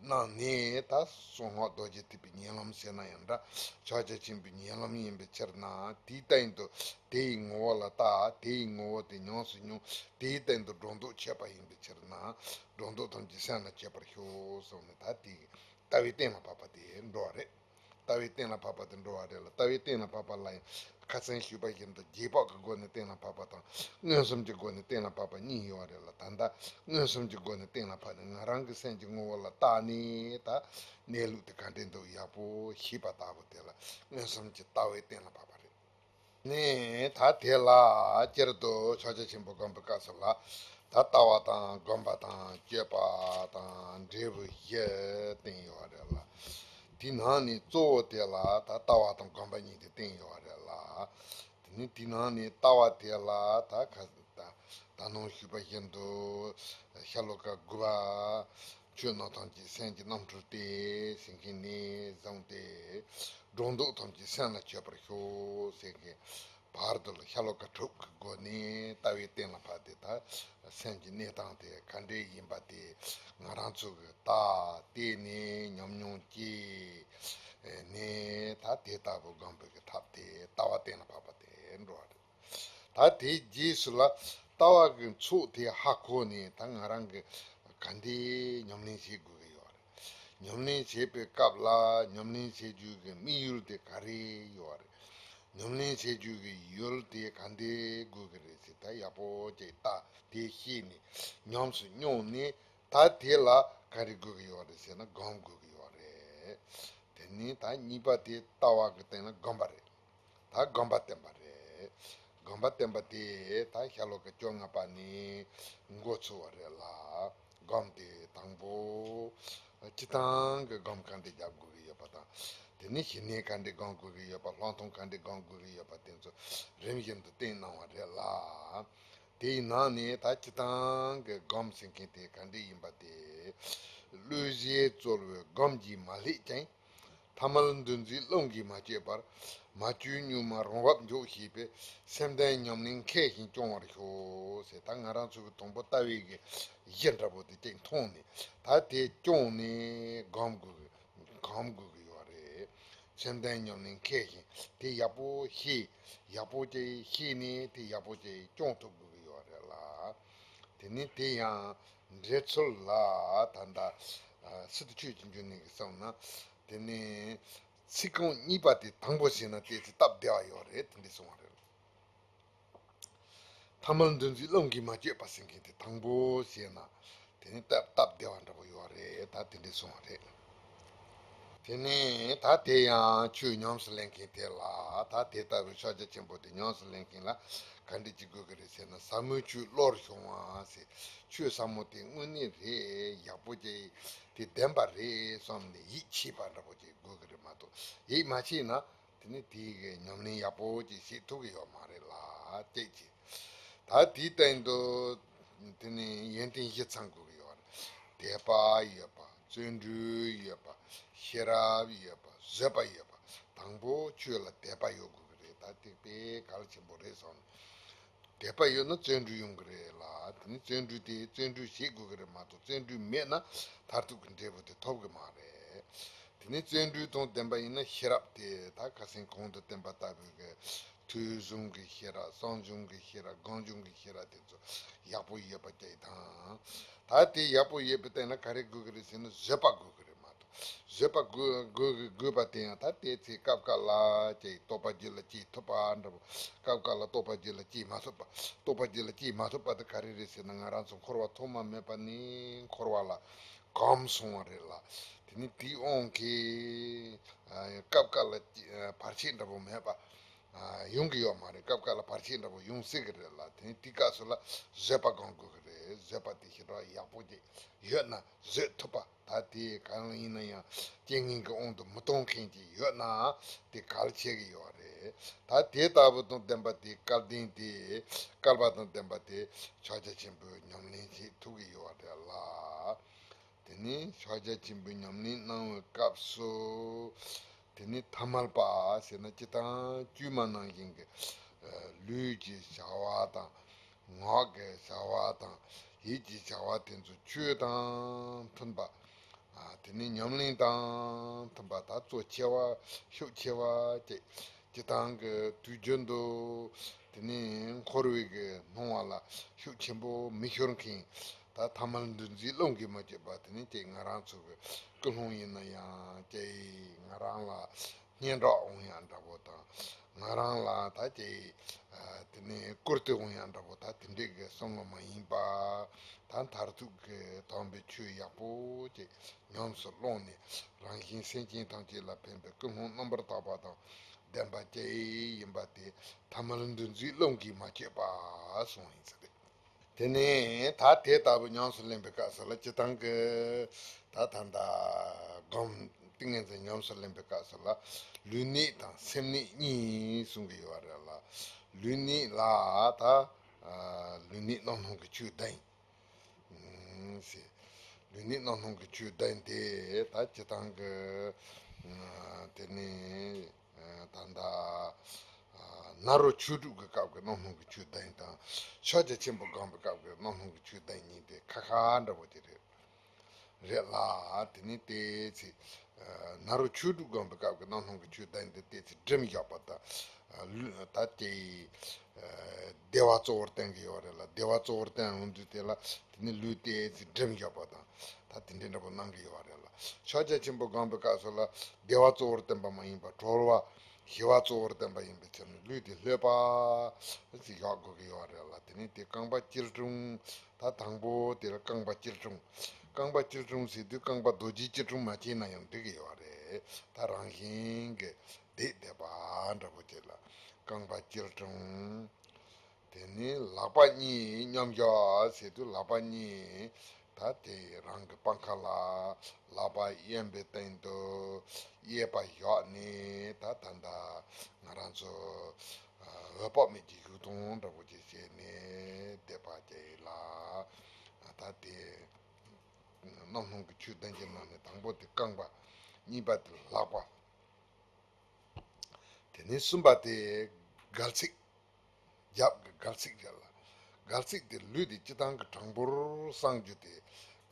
གནང་ནས། ད་གསང་སྔགས་རྡོ་རྗེ་ཐེག་པའི་ཉེ་ལམ་ཟེར་ན་ཡང་འདྲ། ཕྱག་རྒྱ་ཆེན་པོའི་ཉེ་ལམ་ཡིན་པའི་ཕྱིར་ན། དེའི་སྟེང་དུ་དེ་ཡི་ངོ་བོ་ལ་བལྟ། དེ་ཡི་ངོ་བོ་དེ་ཉམས་སུ་མྱོང་། དེའི་སྟེང་དུ་སྒྲོ་འདོགས་ཆོད་པ་ཡིན་པའི་ཕྱིར་ན། སྒྲོ་འདོགས་ཐམས་ཅད་སེམས་ལ་ཆོད་པར་ཤོག་གསུངས་ནས། ད་དེ་ལྟ་བའི་གཏན་ལ་ཕབ་པ་དེ་འགྲོ་བ་རེད། ལྟ་བའི་གཏན་ལ་ཕབ་པ་དེ་འགྲོ་བ་རེད་ལ། ལྟ་བའི་གཏན་ལ་ཕབ་པ་ལ་ཡང་ཁ་སང་ཞུས་པ་བཞིན་དུ་རྗེས་དཔག་གི་སྒོ་ནས་གཏན་ལ་ཕབ་པ་དང་། མངོན་སུམ་གྱི་སྒོ་ནས་གཏན་ལ་ཕབ་པ་གཉིས་ཡོད་རེད་ལ། ད་ལྟ་མངོན་སུམ་གྱི་སྒོ་ནས་གཏན་ལ་ཕབ་ནས། ང་རང་གི་སེམས་ཀྱི་ངོ་བོ་ལ་བལྟས་ནས། ད་གནས་ལུགས་དེ་ག་འདྲས་འདུག་ཡག་པོ་ཤེས་པ་ལྟ་བུ་དེ་ལ་མངོན་སུམ་གྱི་ལྟ་བའི་གཏན་ལ་ཕབ་པ་རེད། ནས་ད་དེ་ལ་སྤྱིར་དུ་ཕྱག་རྒྱ་ཆེན་པོ་སྒོམ་པའི་སྐབས་སུ་ལ། ད་ལྟ་བ་དང་སྒོམ་པ་དང་སྤྱོད་པ་དང་འབྲས་བུ་བཞི་བསྟན་ཡོད་རེད་ལ། དེའི་ནང་ནས་གཙོ་བོ་དེ་ལ་ད་ལྟ་བ་དང་སྒོམ་པ་གཉིས་དེ་བསྟན་ཡོད་རེད་ལ། དེ་ནས་དེའི་ནང་ནས་ལྟ་བ་དེ་ལ་ད་ག་ད་ད་ནང་ཞུས་པ་བཞིན་དུ་ཤྭ་ལོ་ཀ་དགུ་པ། ཆོས་རྣམས་ཐམས་ཅད་སེམས་ཀྱི་རྣམ་འཕྲུལ་ཏེ་ཟེར་མཁན་ནས་བཟུང་སྟེ། སྒྲོ་འདོགས་ཐམས་ཅད་སེམས་ལ་ཆོད་པར་ཤོག་ཟེར་མཁན། བར་དུ་ལ་ཤྭ་ལོ་ཀ་དྲུག་གི་སྒོ་ནས་ལྟ་བའི་གཏན་ལ་ཕབ་སྟེ། ད་སེམས་ཀྱི་གནས་སྟངས་དེ་ག་འདྲས་ཡིན་པ་དེ་ང་རང་ཚོ་གི་ལྟ་བལྟས་ནས་ཉམས་མྱོང་སྐྱེས་ནས། ད་དེ་ལྟ་བུ་སྒོམ་པའི་གི་ཐབས་དེ་ལྟ་བ་གཏན་ལ་ཕབ་པ་དེ་འགྲོ་བ་རེད། ད་དེའི་རྗེས་སུ་ལ་ལྟ་བ་གི་ཚོགས་དེ་ཧ་གོ་ནས་ད་ང་རང་གི་ག་འདྲས་ཉམས་ལེན་བྱེད་དགོས་ཀྱི་ཡོད་རེད། ཉམས་ལེན་བྱེད་པའི་སྐབས་ལ་ཉམས་ལེན་བྱེད་རྒྱུ་གི་དམིགས་ཡུལ་དེ་ག་རེ་ཡོད་རེད། ཉམས་ལེན་བྱེད་རྒྱུ་གི་ཡུལ་དེ་ག་འདྲས་དགོས་ཀྱི་རེད་ཟེར། ད་ཡག་པོ་ཅིག་ལྟ་དེ་ཤེས་ནས་ཉམས་སུ་མྱོང་ནས། ད་དེ་ལ་ག་རེ་དགོས་ཀྱི་ཡོད་རེད་ཟེར་ན་སྒོམ་དགོས་ཀྱི་ཡོད་རེད། དེ་ནས་ད་གཉིས་པ་དེ་ལྟ་བ་གི་སྟེང་ན་སྒོམ་པ་རེད། ད་སྒོམ་པ་བསྟན་པ་རེད། སྒོམ་པ་བསྟན་པ་དེ་ད་ཤྭ་ལོ་ཀ་བཅོ་ལྔ་པ་ནས་འགོ་ཚུགས་པ་རེད་ལ། སྒོམ་དེ་དང་པོ་སྤྱིར་བཏང་གི་སྒོམ་ག་འདྲས་རྒྱག་དགོས་ཀྱི་ཡོད་པ་དང་། དེ་ནས་ཞི་གནས་ག་འདྲས་སྒོམ་དགོས་ཀྱི་ཡོད་པ། ལྷག་མཐོང་ག་འདྲས་སྒོམ་དགོས་ཀྱི་ཡོད་པ་དེ་ཚོ་རིམ་བཞིན་དུ་བསྟན་གནང་བ་རེད་ལ། དེའི་ནང་ནས་ད་སྤྱིར་བཏང་གི་སྒོམ་ཟེར་མཁན་དེ་ག་འདྲས་ཡིན་པ་དེ། བློས་བྱས་རྩོལ་བའི་སྒོམ་གྱིས་མ་བསླད་ཅིང་། ཐ་མལ་འདུ་འཛིའི་རླུང་གིས་མ་བསྐྱོད་པར། མ་བཅོས་གཉུག་མ་རང་བབས་འཇོག་ཤེས་པའི། སེམས་ལྡན་ཉམས་ལེན་མཁས་ཤིང་སྐྱོང་བར་ཤོག་ཟེར། ད་ང་རང་ཚོ་གི་དང་པོ་ལྟ་བའི་གི་གཞི་འདྲ་པོ་དེ་གཅིག་མཐོང་ནས། ད་དེ་སྐྱོང་ནས་སྒོམ་དགོས་གི་སྒོམ་དགོས་གི་ཡོད་རེད། སེམས་ལྡན་ཉམས་ལེན་མཁས་ཤིང་དེ་ཡག་པོ་ཤེས། ཡག་པོ་ཅིག་ཤེས་ནས་དེ་ཡག་པོ་ཅིག་སྐྱོང་ཐུབ་དགོས་གི་ཡོད་རེད་ལ། དེ་ནས་དེ་ཡང་འགྲེལ་ཚུལ་ལ་ད་ལྟ་ཨ་སི་ཏུ་ཆོས་ཀྱི་འབྱུང་གནས་ཀྱིས་གསུངས་ན། དེ་ནས་ཚིག་རྐང་གཉིས་པ་དེ་དང་པོ་བྱས་ན་ཏོག་ཙམ་སྟབས་བདེ་བ་ཡོད་རེད། དེ་འདྲས་གསུངས་པ་རེད། ཐ་མལ་འདུ་འཛིའི་རླུང་གིས་མ་བསྐྱོད་པ་ཟེར་མཁན་དེ་དང་པོ་བྱས་ན་དེ་ནི་སྟབས་སྟབས་བདེ་བ་འདྲ་པོ་ཡོད་རེད། ད་དེ་འདྲས་གསུངས་པ་རེད། དེ་ནས་ད་དེ་ཡང་ཆོས་ཉམས་སུ་ལེན་མཁན་དེ་ལ། ད་དེ་ལྟ་བུའི་ཕྱག་རྒྱ་ཆེན་པོ་དེ་ཉམས་སུ་ལེན་མཁན་ལ་ག་འདྲ་ཅིག་དགོས་ཀྱི་རེད་ཟེར་ན། ཟབ་མོའི་ཆོས་བློར་ཤོང་བ་ཟེར། ཆོས་ཟབ་མོ་དེ་དངོས་གནས་རེད། ཡག་པོ་ཅིག་དེ་བདེན་པ་རེད་བསམ་ནས་ཡིད་ཆེས་པ་འདྲ་པོ་ཅིག་དགོས་ཀྱི་རེད་མ་གཏོགས། ཡིད་མ་ཆེས་ན་དེ་ནི་དེའི་གི་ཉམས་ལེན་ཡག་པོ་ཅིག་བྱེད་ཐུབ་ཀྱི་ཡོད་མ་རེད་ལ། ཅིག་ཅིག་ད་དེའི་སྟེང་དུ་དེ་ནི་ཡོན་ཏན་བཞི་ཚང་དགོས་ཀྱི་ཡོད་རེད། དད་པ་ཡོད་པ། བརྩོན་འགྲུས་ཡོད་པ། ཤེས་རབ་ཡོད་པ། བཟོད་པ་ཡོད་པ། དང་པོ་ཆོས་ལ་དད་པ་ཡོད་དགོས་ཀྱི་རེད། ད་དེ་དཔེ་གལ་ཆེན་པོ་རེད་བསམ། དད་པ་ཡོད་ན་བརྩོན་འགྲུས་ཡོང་གི་རེད་ལ། དེ་ནི་བརྩོན་འགྲུས་དེ་བརྩོན་འགྲུས་བྱེད་དགོས་ཀྱི་རེད་མ་གཏོགས། བརྩོན་འགྲུས་མེད་ན་མཐར་ཐུག་གི་འབྲས་བུ་དེ་ཐོབ་ཀྱི་མ་རེད། དེ་ནི་བརྩོན་འགྲུས་དང་ལྡན་པ་ཡིན་ན་ཤེས་རབ་དེ། ད་ཁ་སང་གོང་དུ་བསྟན་པ་ལྟ་བུའི་གི་ཐོས་བྱུང་གི་ཤེས་རབ། གསན་བྱུང་གི་ཤེས་རབ། སྒོམ་བྱུང་གི་ཤེས་རབ་དེ་ཚོ་ཡག་པོ་ཡོད་པ་ཅིག་དང་། ད་དེ་ཡག་པོ་ཡོད་པའི་སྟེང་ན་ག་རེ་དགོས་ཀྱི་རེད་ཟེར་ན་བཟོད་པ་དགོས་ཀྱི་རེད་མ་གཏོགས། བཟོད་པ་དགོས་དགོས་དགོས་པ་དེ་ཡང་ད་དེ་ཚེ་སྐབས་འགའ་ལ་ཅིག་རྟོགས་པ་རྒྱུད་ལ་སྐྱེས་ཐུབ་པ་འདྲ་པོ། སྐབས་འགའ་ལ་རྟོགས་པ་རྒྱུད་ལ་སྐྱེས་མ་ཐུབ་པ། རྟོགས་པ་རྒྱུད་ལ་སྐྱེས་མ་ཐུབ་པ་དེ་ག་རེ་རེད་ཟེར་ན། ང་རང་ཚོ་འཁོར་བ་ཐོག་མ་མེད་པ་ནས་འཁོར་བ་ལ་གོམས་སོང་བ་རེད་ལ། དེ་ནི་དེའི་དབང་གིས་ཨ་སྐབས་འགའ་ལ་ཅིག་ཨ་བར་ཆད་འདྲ་པོ་མེད་པ་ཨ་ཡོང་གི་ཡོད་མ་རེད། སྐབས་འགའ་ལ་བར་ཆད་འདྲ་པོ་ཡོང་སྲིད་ཀྱི་རེད་ལ། དེ་ནི་དེའི་སྐབས་སུ་ལ་བཟོད་པ་སྒོམ་དགོས་ཀྱི་རེད། བཟོད་པ་དེ་ཞེ་དྲག་ཡག་པོ་ཅིག་ཡོད་ན། བཟོད་ཐུབ་པ། ད་དེ་གང་ཡིན་ན་ཡང་རྐྱེན་ངན་གྱི་དབང་དུ་མི་གཏོང་མཁན་ཅིག་ཡོད་ན་དེ་གལ་ཆེ་གི་ཡོད་རེད། ད་དེ་ལྟ་བུ་དང་ལྡན་པ་དེ་སྐལ་ལྡན་དེ། སྐལ་པ་དང་ལྡན་པ་དེ་ཕྱག་རྒྱ་ཆེན་པོའི་ཉམས་ལེན་བྱེད་ཐུབ་ཀྱི་ཡོད་རེད་ལ། དེ་ནས་ཕྱག་རྒྱ་ཆེན་པོའི་ཉམས་ལེན་གནང་བའི་སྐབས་སུ། དེ་ནས་ཐ་མལ་པ་ཟེར་ན་སྤྱིར་བཏང་བཅོས་མ་ནང་བཞིན་གྱི་ལུས་ཀྱི་བྱ་བ་དང་། ངག་གི་བྱ་བ་དང་། ཡིད་ཀྱི་བྱ་བ་དེ་ཚོ་ཆོས་དང་མཐུན་པ། ཨ་དེ་ནི་ཉམས་ལེན་དང་མཐུན་པ། ད་གཙོ་ཆེ་བ་ཤུགས་ཆེ་བ་ཅིག་སྤྱིར་བཏང་གི་དུས་རྒྱུན་དུ་དེ་ནི་འཁོར་བའི་གི་སྣང་བ་ལ་ཤུགས་ཆེན་པོ་མི་ཤོར་མཁན། ད་ཐ་མལ་འདུ་འཛིའི་རླུང་གིས་མ་བསྐྱོད་པ་དེ་ནི་ཅིག་ང་རང་ཚོ་གི་ཀུན་སློང་ཡིན་ན་ཡང་ཅིག་ང་རང་ལ་སྙན་གྲགས་འོང་ཡག་འདྲ་པོ་དང་། ང་རང་ལ་ད་ཅིག་ཨ་དེ་ནས་བཀུར་སྟི་འོང་ཡག་འདྲ་པོ། ད་དེ་འདྲས་ཀྱི་བསམ་བློ་མ་ཡིན་པ། ད་མཐར་ཐུག་གི་དམ་པའི་ཆོས་ཡག་པོ་ཅིག་ཉམས་སུ་བླངས་ནས་རང་གཞན་སེམས་ཅན་ཐམས་ཅད་ལ་ཕན་པའི་ཀུན་སློང་རྣམ་པར་དག་པ་དང་ལྡན་པ་ཅིག་ཡིན་པ་དེ་ཐ་མལ་འདུ་འཛིའི་རླུང་གིས་མ་བསྐྱོད་པ་གསུངས་ཡིན་ཟེར་ཏེ། དེ་ནས་ད་དེ་ལྟ་བུ་ཉམས་སུ་ལེན་པའི་སྐབས་སུ་ལ་སྤྱིར་བཏང་གི་ད་ད་ལྟ་སྒོམ་ཏིང་ངེ་འཛིན་ཉམས་སུ་ལེན་པའི་སྐབས་སུ་ལ་ལུས་གནད་དང་སེམས་གནད་གཉིས་གསུང་གི་ཡོད་རེད་ལ། ལུས་གནད་ལ་ད་ལུས་གནད་རྣམ་སྣང་གི་ཆོས་བདུན། ཨུམ། ཟེར། ལུས་གནད་རྣམ་སྣང་གི་ཆོས་བདུན་དེ་ད་སྤྱིར་བཏང་གི་དེ་ནས་ད་ལྟ་ནཱ་རོ་ཆོས་དྲུག་གི་སྐབས་ཀྱི་རྣམ་སྣང་གི་ཆོས་བདུན་དང་། ཕྱག་རྒྱ་ཆེན་པོ་སྒོམ་པའི་སྐབས་ཀྱི་རྣམ་སྣང་གི་ཆོས་བདུན་གཉིས་དེ་ཁ་ཁ་འདྲ་པོ་དེ་རེད། རེད་ལ། དེ་ནས་བལྟས་ཚེ། ནཱ་རོ་ཆོས་དྲུག་སྒོམ་པའི་སྐབས་ཀྱི་རྣམ་སྣང་གི་ཆོས་བདུན་དེ་བལྟས་ཚེ་སྒྲིམ་བཞག་པ་དང་། ལུས་ད་ལྟའི་བདེ་བ་གཙོ་བོར་བསྟན་གྱི་ཡོད་རེད་ལ། བདེ་བ་གཙོ་བོར་བསྟན་འོང་དུས་དེ་ལ་དེ་ནས་ལུས་བལྟས་ཚེ་སྒྲིམ་བཞག་པ་དང་། ད་དེ་འདྲའི་འདྲ་པོ་གནང་གི་ཡོད་རེད་ལ། ཕྱག་རྒྱ་ཆེན་པོ་སྒོམ་པའི་སྐབས་སུ་ལ་བདེ་བ་གཙོ་བོར་བསྟན་པ་མ་ཡིན་པར་གྲོལ་བ་ཞི་བ་གཙོ་བོར་བསྟན་པ་ཡིན་པའི་ཕྱིར་ན་ལུས་དེ་ལྷོད་པ་ཞིག་བཞག་དགོས་ཀྱི་ཡོད་རེད་ལ། དེ་ནས་དེ་རྐང་པ་སྐྱིལ་ཀྲུང་། ད་དང་པོ་དེ་ལ་རྐང་པ་སྐྱིལ་ཀྲུང་། རྐང་པ་སྐྱིལ་ཀྲུང་ཟེར་དུས་རྐང་པ་རྡོ་རྗེ་སྐྱིལ་ཀྲུང་མ་བྱས་ན་ཡང་འགྲིག་གི་ཡོད་རེད། ད་རང་བཞིན་གྱི་བསྡད་བསྡད་པ་འདྲ་པོ་བྱས་ལ་རྐང་པ་སྐྱིལ་ཀྲུང་། དེ་ནས་ལག་པ་གཉིས་མཉམ་བཞག་ཟེར་དུས་ལག་པ་གཉིས་ད་དེ་རང་གི་པང་ཁ་ལ་ལག་པ་གཡས་པའི་སྟེང་དུ་གཡས་པ་བཞག་ནས། ད་ད་ལྟ་ང་རང་ཚོ་འོད་དཔག་མེད་ཀྱི་བཞུགས་སྟངས་འདྲ་པོ་ཅིག་བྱས་ནས་བསྡད་པ་ཅིག་ལ། ད་དེ་རྣམ་སྣང་གི་ཆོས་བདུན་གྱི་ནང་ནས་དང་པོ་དེ་རྐང་པ། གཉིས་པ་དེ་ལག་པ། དེ་ནས་གསུམ་པ་དེ་སྒལ་ཚིགས། རྒྱབ་ཀྱི་སྒལ་ཚིགས་རེད་ལ། སྒལ་ཚིགས་དེ་ལུས་དེ་སྤྱིར་བཏང་གི་དྲང་པོར་གསང་རྒྱུ་དེ་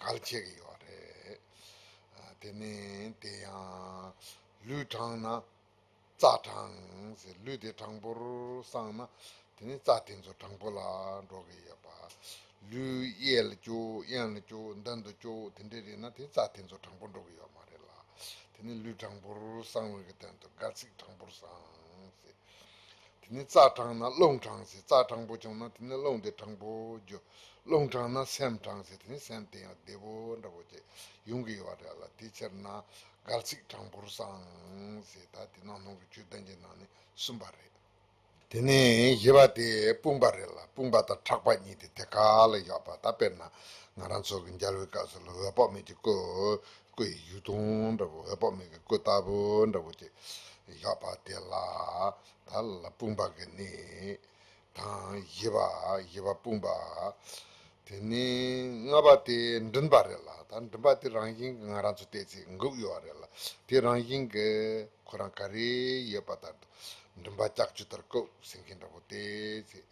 གལ་ཆེ་གི་ཡོད་རེད། དེ་ནས་དེ་ཡང་ལུས་དྲང་ན་རྩ་དྲང་ཟེར། ལུས་དེ་དྲང་པོར་གསང་ན་དེ་ནས་རྩ་དེ་ཚོ་དྲང་པོ་ལ་འགྲོ་གི་ཡོད་པ། ལུས་གཡས་ལ་སྐྱོ། གཡོན་ལ་སྐྱོ། མདུན་དུ་སྐྱོ། དེ་འདྲ་རེད་ན་དེ་རྩ་དེ་ཚོ་དྲང་པོ་འགྲོ་གི་ཡོད་མ་རེད་ལ། དེ་ནས་ལུས་དྲང་པོར་གསང་བའི་གི་དོན་དུ་སྒལ་ཚིགས་དྲང་པོར་གསང་ཟེར། དེ་ནས་རྩ་དྲང་ན་རླུང་དྲང་ཟེར། རྩ་དྲང་པོ་བྱུང་ན་དེ་ནས་རླུང་དེ་དྲང་པོ་རྒྱུ། རླུང་དྲང་ན་སེམས་དྲང་ཟེར། དེ་ནས་སེམས་དེ་ཡང་བདེ་པོ་འདྲ་པོ་ཅིག་ཡོང་གི་ཡོད་རེད་ལ། དེ་ཕྱིར་ན་སྒལ་ཚིགས་དྲང་པོར་གསང་ཟེར། ད་དེ་རྣམ་སྣང་གི་ཆོས་བདུན་གྱི་ནང་ནས་གསུམ་པ་རེད། དེ་ནས་བཞི་པ་དེ་དཔུང་པ་རེད་ལ། དཔུང་པ་དང་ཕྲག་པ་གཉིས་དེ་ཐད་ཀ་ལ་བཞག་པ། ད་དཔེར་ན་ང་རང་ཚོ་གི་མཇལ་བའི་སྐབས་སུ་ལ་འོད་དཔག་མེད་ཀྱི་སྐུ། སྐུ་ཡི་བཞུགས་སྟངས་འདྲ་པོ། འོད་དཔག་མེད་ཀྱི་སྐུ་ལྟ་བུ་འདྲ་པོ་ཅིག་བཞག་པ་དེ་ལ། ད་ལ་དཔུང་པ་གི་གནས་དང་། བཞི་པ། བཞི་པ་དཔུང་པ། དེ་ནས་ལྔ་པ་དེ་མགྲིན་པ་རེད་ལ། ད་མགྲིན་པ་དེ་རང་བཞིན་གྱིས་ང་རང་ཚོ་བལྟས་ཚེ་འགུག་ཡོད་རེད་ལ། དེ་རང་བཞིན་གྱིས་ཁོ་རང་ག་རེ་ཡོད་པ་ལྟར་དུ་མགྲིན་པ་ལྕགས་ཀྱུ་ལྟར་བཀོད་ཟེར་མཁན་འདྲ་པོ་བལྟས་ཚེ།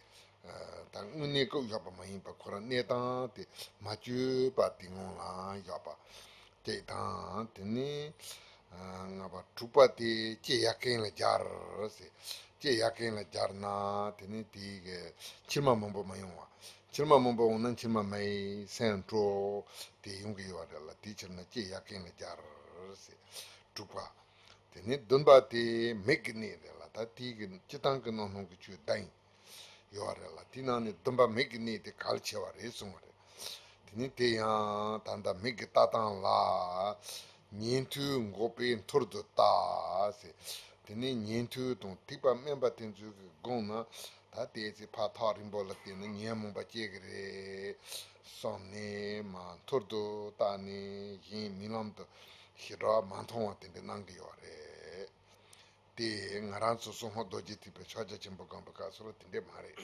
ད་དངོས་གནས་བཀོད་བཞག་པ་མ་ཡིན་པ་ཁོ་རང་གནས་སྟངས་དེ་མ་བཅོས་པ་དེ་ངང་ལ་བཞག་པ་གཅིག་དང་། དེ་ནས་ལྔ་པ། དྲུག་པ་དེ་ལྕེ་ཡ་རྐན་ལ་སྦྱར་ཟེར། ལྕེ་ཡ་རྐན་ལ་སྦྱར་ན་དེ་ནས་དེའི་གི་མཆིལ་མ་མང་པོ་མ་ཡོང་བ། མཆིལ་མ་མང་པོ་འོང་ན་མཆིལ་མ་མེ་སེམས་སྤྲོ་དེ་ཡོང་གི་ཡོད་རེད་ལ། དེའི་ཕྱིར་ན་ལྕེ་ཡ་རྐན་ལ་སྦྱར་ཟེར། དྲུག་པ། དེ་ནས་བདུན་པ་དེ་མིག་གི་གནས་རེད་ལ། ད་དེའི་གི་སྤྱིར་བཏང་གི་རྣམ་སྣང་གི་ཆོས་བདུན་ཡོད་རེད་ལ། དེའི་ནང་ནས་བདུན་པ་མིག་གི་གནས་དེ་གལ་ཆེ་བ་རེད་གསུངས་པ་རེད། དེ་ནས་དེ་ཡང་ད་ལྟ་མིག་གི་ལྟ་སྟངས་ལ། ཉན་ཐོས་འགོག་པའི་མཐུར་དུ་ལྟ་ཟེར། དེ་ནས་ཉན་ཐོས་དང་ཐེག་པ་དམན་པ་དེ་ཚོའི་གི་དགོངས་ན། ད་ལྟའི་ཚེ་ཕར་ཐག་རིང་པོ་ལ་བལྟས་ན་ཉོན་མོངས་པ་སྐྱེ་གི་རེད་བསམ་ནས་མར་མཐུར་དུ་བལྟས་ནས་གཞན་རྨི་ལམ་དུ་ཞི་དྲག་མ་མཐོང་བ་དེ་འདྲ་གནང་གི་ཡོད་རེད། དེ་ང་རང་ཚོ་སྲུང་མ་རྡོ་རྗེ་ཐེག་པའི་ཕྱག་རྒྱ་ཆེན་པོ་སྒོམ་པའི་སྐབས་སུ་ལ་དེ་འདྲས་མ་རེད།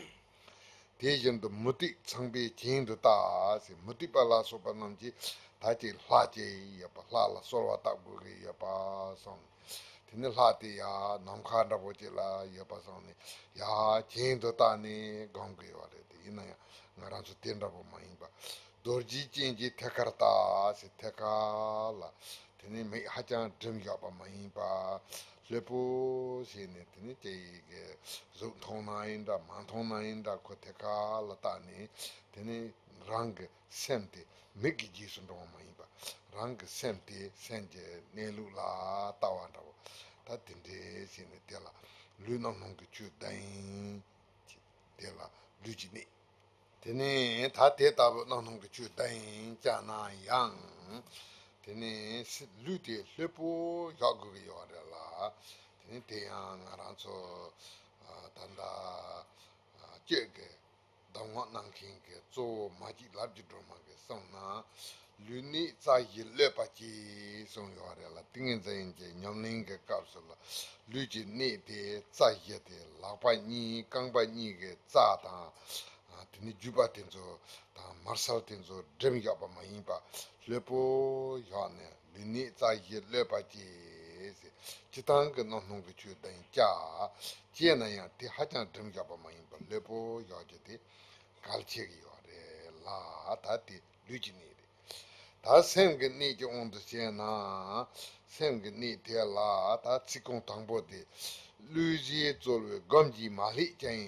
དེ་བཞིན་དུ་མུ་སྟེགས་ཚངས་པའི་གྱེན་དུ་ལྟ་ཟེར། མུ་སྟེགས་པ་ལ་སོགས་པ་རྣམས་ཀྱིས་ད་ཅིག་ལྷ་ཅིག་ཡོད་པ། ལྷ་ལ་གསོལ་བ་བཏབ་དགོས་ཀྱི་ཡོད་པ་སོང་། དེ་ནས་ལྷ་དེ་ཡང་ནམ་མཁའ་འདྲ་པོ་ཅིག་ལ་ཡོད་པ་སོང་ནས་ཡར་གྱེན་དུ་ལྟ་ནས་སྒོམ་གྱི་ཡོད་རེད། དེ་ཡིན་ན་ཡང་ང་རང་ཚོ་དེ་འདྲ་པོ་མ་ཡིན་པ། རྡོ་རྗེ་ཅན་གྱི་ཐད་ཀར་ལྟ་ཟེར། ཐད་ཀར་ལ། དེ་ནས་མིག་ཧ་ཅང་སྒྲིམ་བཞག་པ་མ་ཡིན་པ། ལྷོད་པོ་བྱས་ནས་དེ་ནས་ཅིག་གི་གཟུགས་མཐོང་ན་ཡིན་འདྲ་མ་མཐོང་ན་ཡིན་འདྲ་ཁོ་ཐད་ཀར་ལ་བལྟས་ནས། དེ་ནས་རང་གི་སེམས་དེ་མིག་གི་རྗེས་སུ་འབྲང་བ་མ་ཡིན་པ། རང་གི་སེམས་དེ་སེམས་ཀྱི་གནས་ལུགས་ལ་ལྟ་བ་འདྲ་བོ། ད་དེ་འདྲས་བྱས་ནས་དེ་ལ་ལུས་རྣམ་སྣང་གི་ཆོས་བདུན། དེ་ལ་ལུས་ཀྱི་གནས། དེ་ནས་ད་དེ་ལྟ་བུ་རྣམ་སྣང་གི་ཆོས་བདུན་བྱས་ན་ཡང་། དེ་ནས་ལུས་དེ་ལྷོད་པོ་བཞག་དགོས་ཀྱི་ཡོད་རེད་ལ། དེ་ནས་དེ་ཡང་ང་རང་ཚོ་ད་ལྟ་སྤྱོད་ཀྱི་ གདམས་ངག་གནང་མཁན་གྱི་གཙོ་བོ་མ་གཅིག་ལབ་ཀྱི་སྒྲོལ་མ་གིས་གསུངས་ན། ལུས་ནད་རྩ་བཞིས་གློད་པ་གཅེས་གསུངས་ཡོད་རེད་ལ། ཏིང་ངེ་འཛིན་གྱི་ཉམས་ལེན་གྱི་སྐབས་སུ་ལ་ལུས་ཀྱི་ནད་དེ་རྩ་བཞི་དེ་ལག་པ་གཉིས་རྐང་པ་གཉིས་ཀྱི་རྩ་དང་། དེ་ནི་རྒྱུས་པ་དེ་ཚོ་དང་དམར་སེལ་དེ་ཚོ་སྒྲིམ་བཞག་པ་མ་ཡིན་པ་ལྷོད་པོ་བཞག་ནས། ལུས་ནད་རྩ་བཞིས་གློད་པ་གཅེས་ཟེར། སྤྱིར་བཏང་གི་རྣམ་སྣང་གི་ཆོས་དང་བཅས། བཅས་ན་ཡང་དེ་ཧ་ཅང་སྒྲིམ་བཞག་པ་མ་ཡིན་པར་ལྷོད་པོ་བཞག་རྒྱུ་དེ་གལ་ཆེ་གི་ཡོད་རེད་ལ། ད་དེ་ལུས་ཀྱི་ནད་རེད། ད་སེམས་ཀྱི་ནད་ཀྱི་དབང་དུ་བྱས་ན། སེམས་ཀྱི་ནད་དེ་ལ་ད་ཚིག་རྐང་དང་པོ་དེ། བློས་བྱས་རྩོལ་བའི་སྒོམ་གྱིས་མ་བསླད་ཅིང་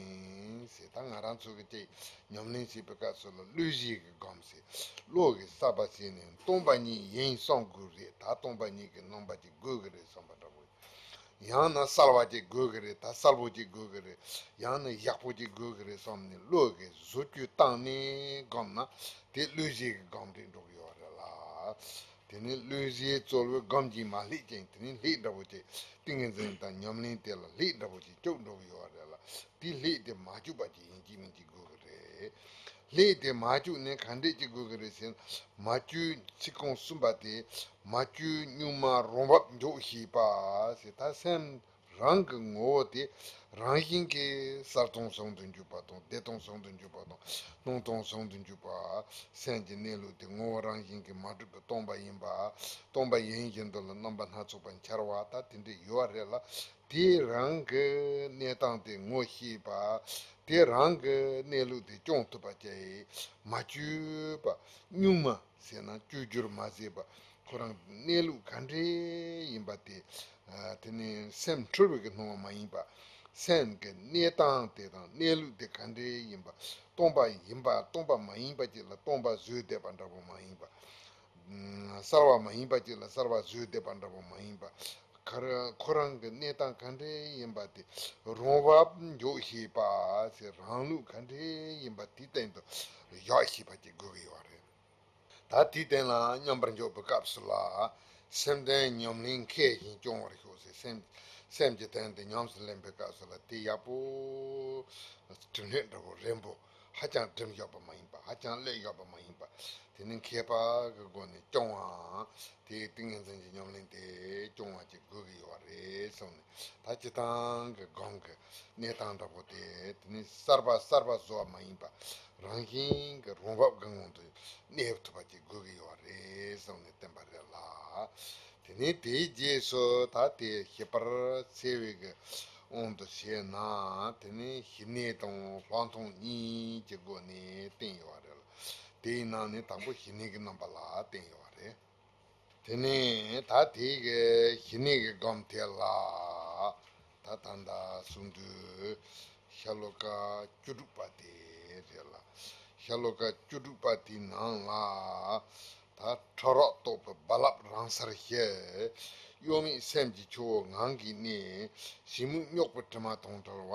ཟེར། ད་ང་རང་ཚོ་གི་ཅིག་ཉམས་ལེན་བྱེད་པའི་སྐབས་སུ་ལ་བློས་བྱས་ཀྱི་སྒོམ་ཟེར། བློ་གིས་གསར་པ་བྱས་ནས་སྟོང་པ་ཉིད་ཡིན་བསམ་དགོས་རེད། ད་སྟོང་པ་ཉིད་ཀྱི་རྣམ་པ་ཅིག་དགོས་ཀྱི་རེད་བསམ་པ་འདྲ་པོ། ཡང་ན་གསལ་བ་ཅིག་དགོས་ཀྱི་རེད། ད་གསལ་པོ་ཅིག་དགོས་ཀྱི་རེད། ཡང་ན་ཡག་པོ་ཅིག་དགོས་ཀྱི་རེད་བསམ་ནས་བློ་གིས་བཟོ་བཅོས་བཏང་ནས་སྒོམ་ན་དེ་བློས་བྱས་ཀྱི་སྒོམ་རེད་འགྲོ་གི་ཡོད་རེད་ལ། དེ་ནི་བློས་བྱས་རྩོལ་བའི་སྒོམ་གྱིས་མ་བསླད་ཅིང་། དེ་ནི་བསླད་འདྲ་པོ་ཅིག་ཏིང་ངེ་འཛིན་དང་ཉམས་ལེན་དེ་ལ་བསླད་འདྲ་པོ་ཅིག་བཅུག་འགྲོ་གི་ཡོད་རེད་ལ། དེ་བསླད་དེ་མ་བཅུག་པ་ཅིག་ཡིན་གཅིག་མིན་གཅིག་དགོས་ཀྱི་རེད། བསླད་དེ་མ་བཅུག་ནས་ག་འདྲས་ཅིག་དགོས་ཀྱི་རེད་ཟེར་ན། མ་བཅོས་ཚིག་རྐང་གསུམ་པ་དེ། མ་བཅོས་གཉུག་མ་རང་བབས་འཇོག་ཤེས་པ་ཟེར། ད་སེམས་རང་གི་ངོ་བོ་དེ་རང་བཞིན་གྱིས་གསལ་སྟོང་ཟུང་དུ་འཇུག་པ་དང་བདེ་སྟོང་ཟུང་དུ་འཇུག་པ་དང་སྣང་སྟོང་ཟུང་དུ་འཇུག་པ། སེམས་ཀྱི་གནས་ལུགས་དེ་ངོ་བོ་རང་བཞིན་གྱིས་མ་གྲུབ་པའི་སྟོང་པ་ཡིན་པ། སྟོང་པ་ཡིན་བཞིན་དུ་ལ་རྣམ་པ་སྣ་ཚོགས་པ་འཆར་བ། ད་དེ་འདྲ་ཡོད་རེད་ལ། དེ་རང་གི་གནས་སྟངས་དེ་ངོ་ཤེས་པ། དེ་རང་གི་གནས་ལུགས་དེ་སྐྱོང་ཐུབ་པ་བཅས། མ་བཅོས་པ་གཉུག་མ་ཟེར་ན་བཅོས་བསྒྱུར་མ་བྱས་པ། ཁོ་རང་གནས་ལུགས་ག་འདྲས་ཡིན་པ་དེ། ཨ། དེ་ནི་སེམས་འཁྲུལ་བའི་གི་སྣང་བ་མ་ཡིན་པ། སེམས་ཀྱི་གནས་སྟངས་དེ་དང་གནས་ལུགས་དེ་ག་འདྲས་ཡིན་པ། སྟོང་པ་ཡིན་པ་སྟོང་པ་མ་ཡིན་པ་ཅིག་ལ་སྟོང་པ་བཟོས་བསྡད་པ་འདྲ་པོ་མ་ཡིན་པ། གསལ་བ་མ་ཡིན་པ་ཅིག་ལ་གསལ་བ་བཟོས་བསྡད་པ་འདྲ་པོ་མ་ཡིན་པ། ཁ་ར་ཁོ་རང་གི་གནས་སྟངས་ག་འདྲས་ཡིན་པ་དེ་རང་བབས་འཇོག་ཤེས་པ་ཟེར། རང་ལུགས་ག་འདྲས་ཡིན་པ་དེའི་སྟེང་དུ་བཞག་ཤེས་པ་ཅིག་དགོས་ཀྱི་ཡོད་རེད། ད་དེའི་སྟེང་ལ་མཉམ་པར་འཇོག་པའི་སྐབས་སུ་ལ། སེམས་ལྡན་ཉམས་ལེན་མཁས་ཤིང་སྐྱོང་བར་ཤོག་ཟེར། སེམས་སེམས་ཀྱི་དོན་དེ་ཉམས་སུ་ལེན་པའི་སྐབས་སུ་ལ་དེ་ཡག་པོ་གྲུབ་སྣོད་འདྲ་པོ་རན་པོ་ཧ་ཅང་སྒྲིམ་བཞག་པ་མ་ཡིན་པ། ཧ་ཅང་གློད་བཞག་པ་མ་ཡིན་པ། དེ་ནི་མཁས་པ་གི་སྒོ་ནས་སྐྱོང་བའམ་དེའི་ཏིང་ངེ་འཛིན་གྱི་ཉམས་ལེན་དེ་སྐྱོང་བ་ཅིག་དགོས་ཀྱི་ཡོད་རེད་གསུངས་ནས། ད་སྤྱིར་བཏང་གི་སྒོམ་གྱི་གནས་སྟངས་འདྲ་པོ་དེ། དེ་ནི་གསར་པ་གསར་པ་བཟོ་བ་མ་ཡིན་པ། རང་བཞིན་གྱི་རང་བབས་ཀྱི་ངང་དུ་གནས་ཐུབ་པ་ཅིག་དགོས་ཀྱི་ཡོད་རེད་གསུངས་ནས་བསྟན་པ་རེད་ལ། དེ་ནས་དེའི་རྗེས་སུ་ད་དེ་ཞིབ་པར་འཚོལ་བའི་གི་དབང་དུ་བྱས་ན། དེ་ནས་ཞི་གནས་དང་ལྷག་མཐོང་གཉིས་ཀྱི་སྒོ་ནས་བསྟན་ཡོད་རེད་ལ། དེའི་ནང་ནས་དང་པོ་ཞི་གནས་ཀྱི་རྣམ་པ་ལ་བསྟན་ཡོད་རེད། དེ་ནས་ད་དེའི་གི་ཞི་གནས་ཀྱི་སྒོམ་དེ་ལ། ད་ད་ལྟ་གསུང་དུས་ཤྭ་ལོ་ཀ་བཅུ་དྲུག་པ་དེ་རེད་ལ། ཤྭ་ལོ་ཀ་བཅུ་དྲུག་པ་དེའི་ནང་ལ། ད་ཕྲ་རགས་རྟོག་པའི་རྦ་རླབས་རང་སར་ཞི། གཡོ་མེད་སེམས་ཀྱི་ཆུ་བོ་ངང་གིས་གནས། གཞི་དམིགས་རྙོག་པའི་དྲི་མ་དང་བྲལ་བ།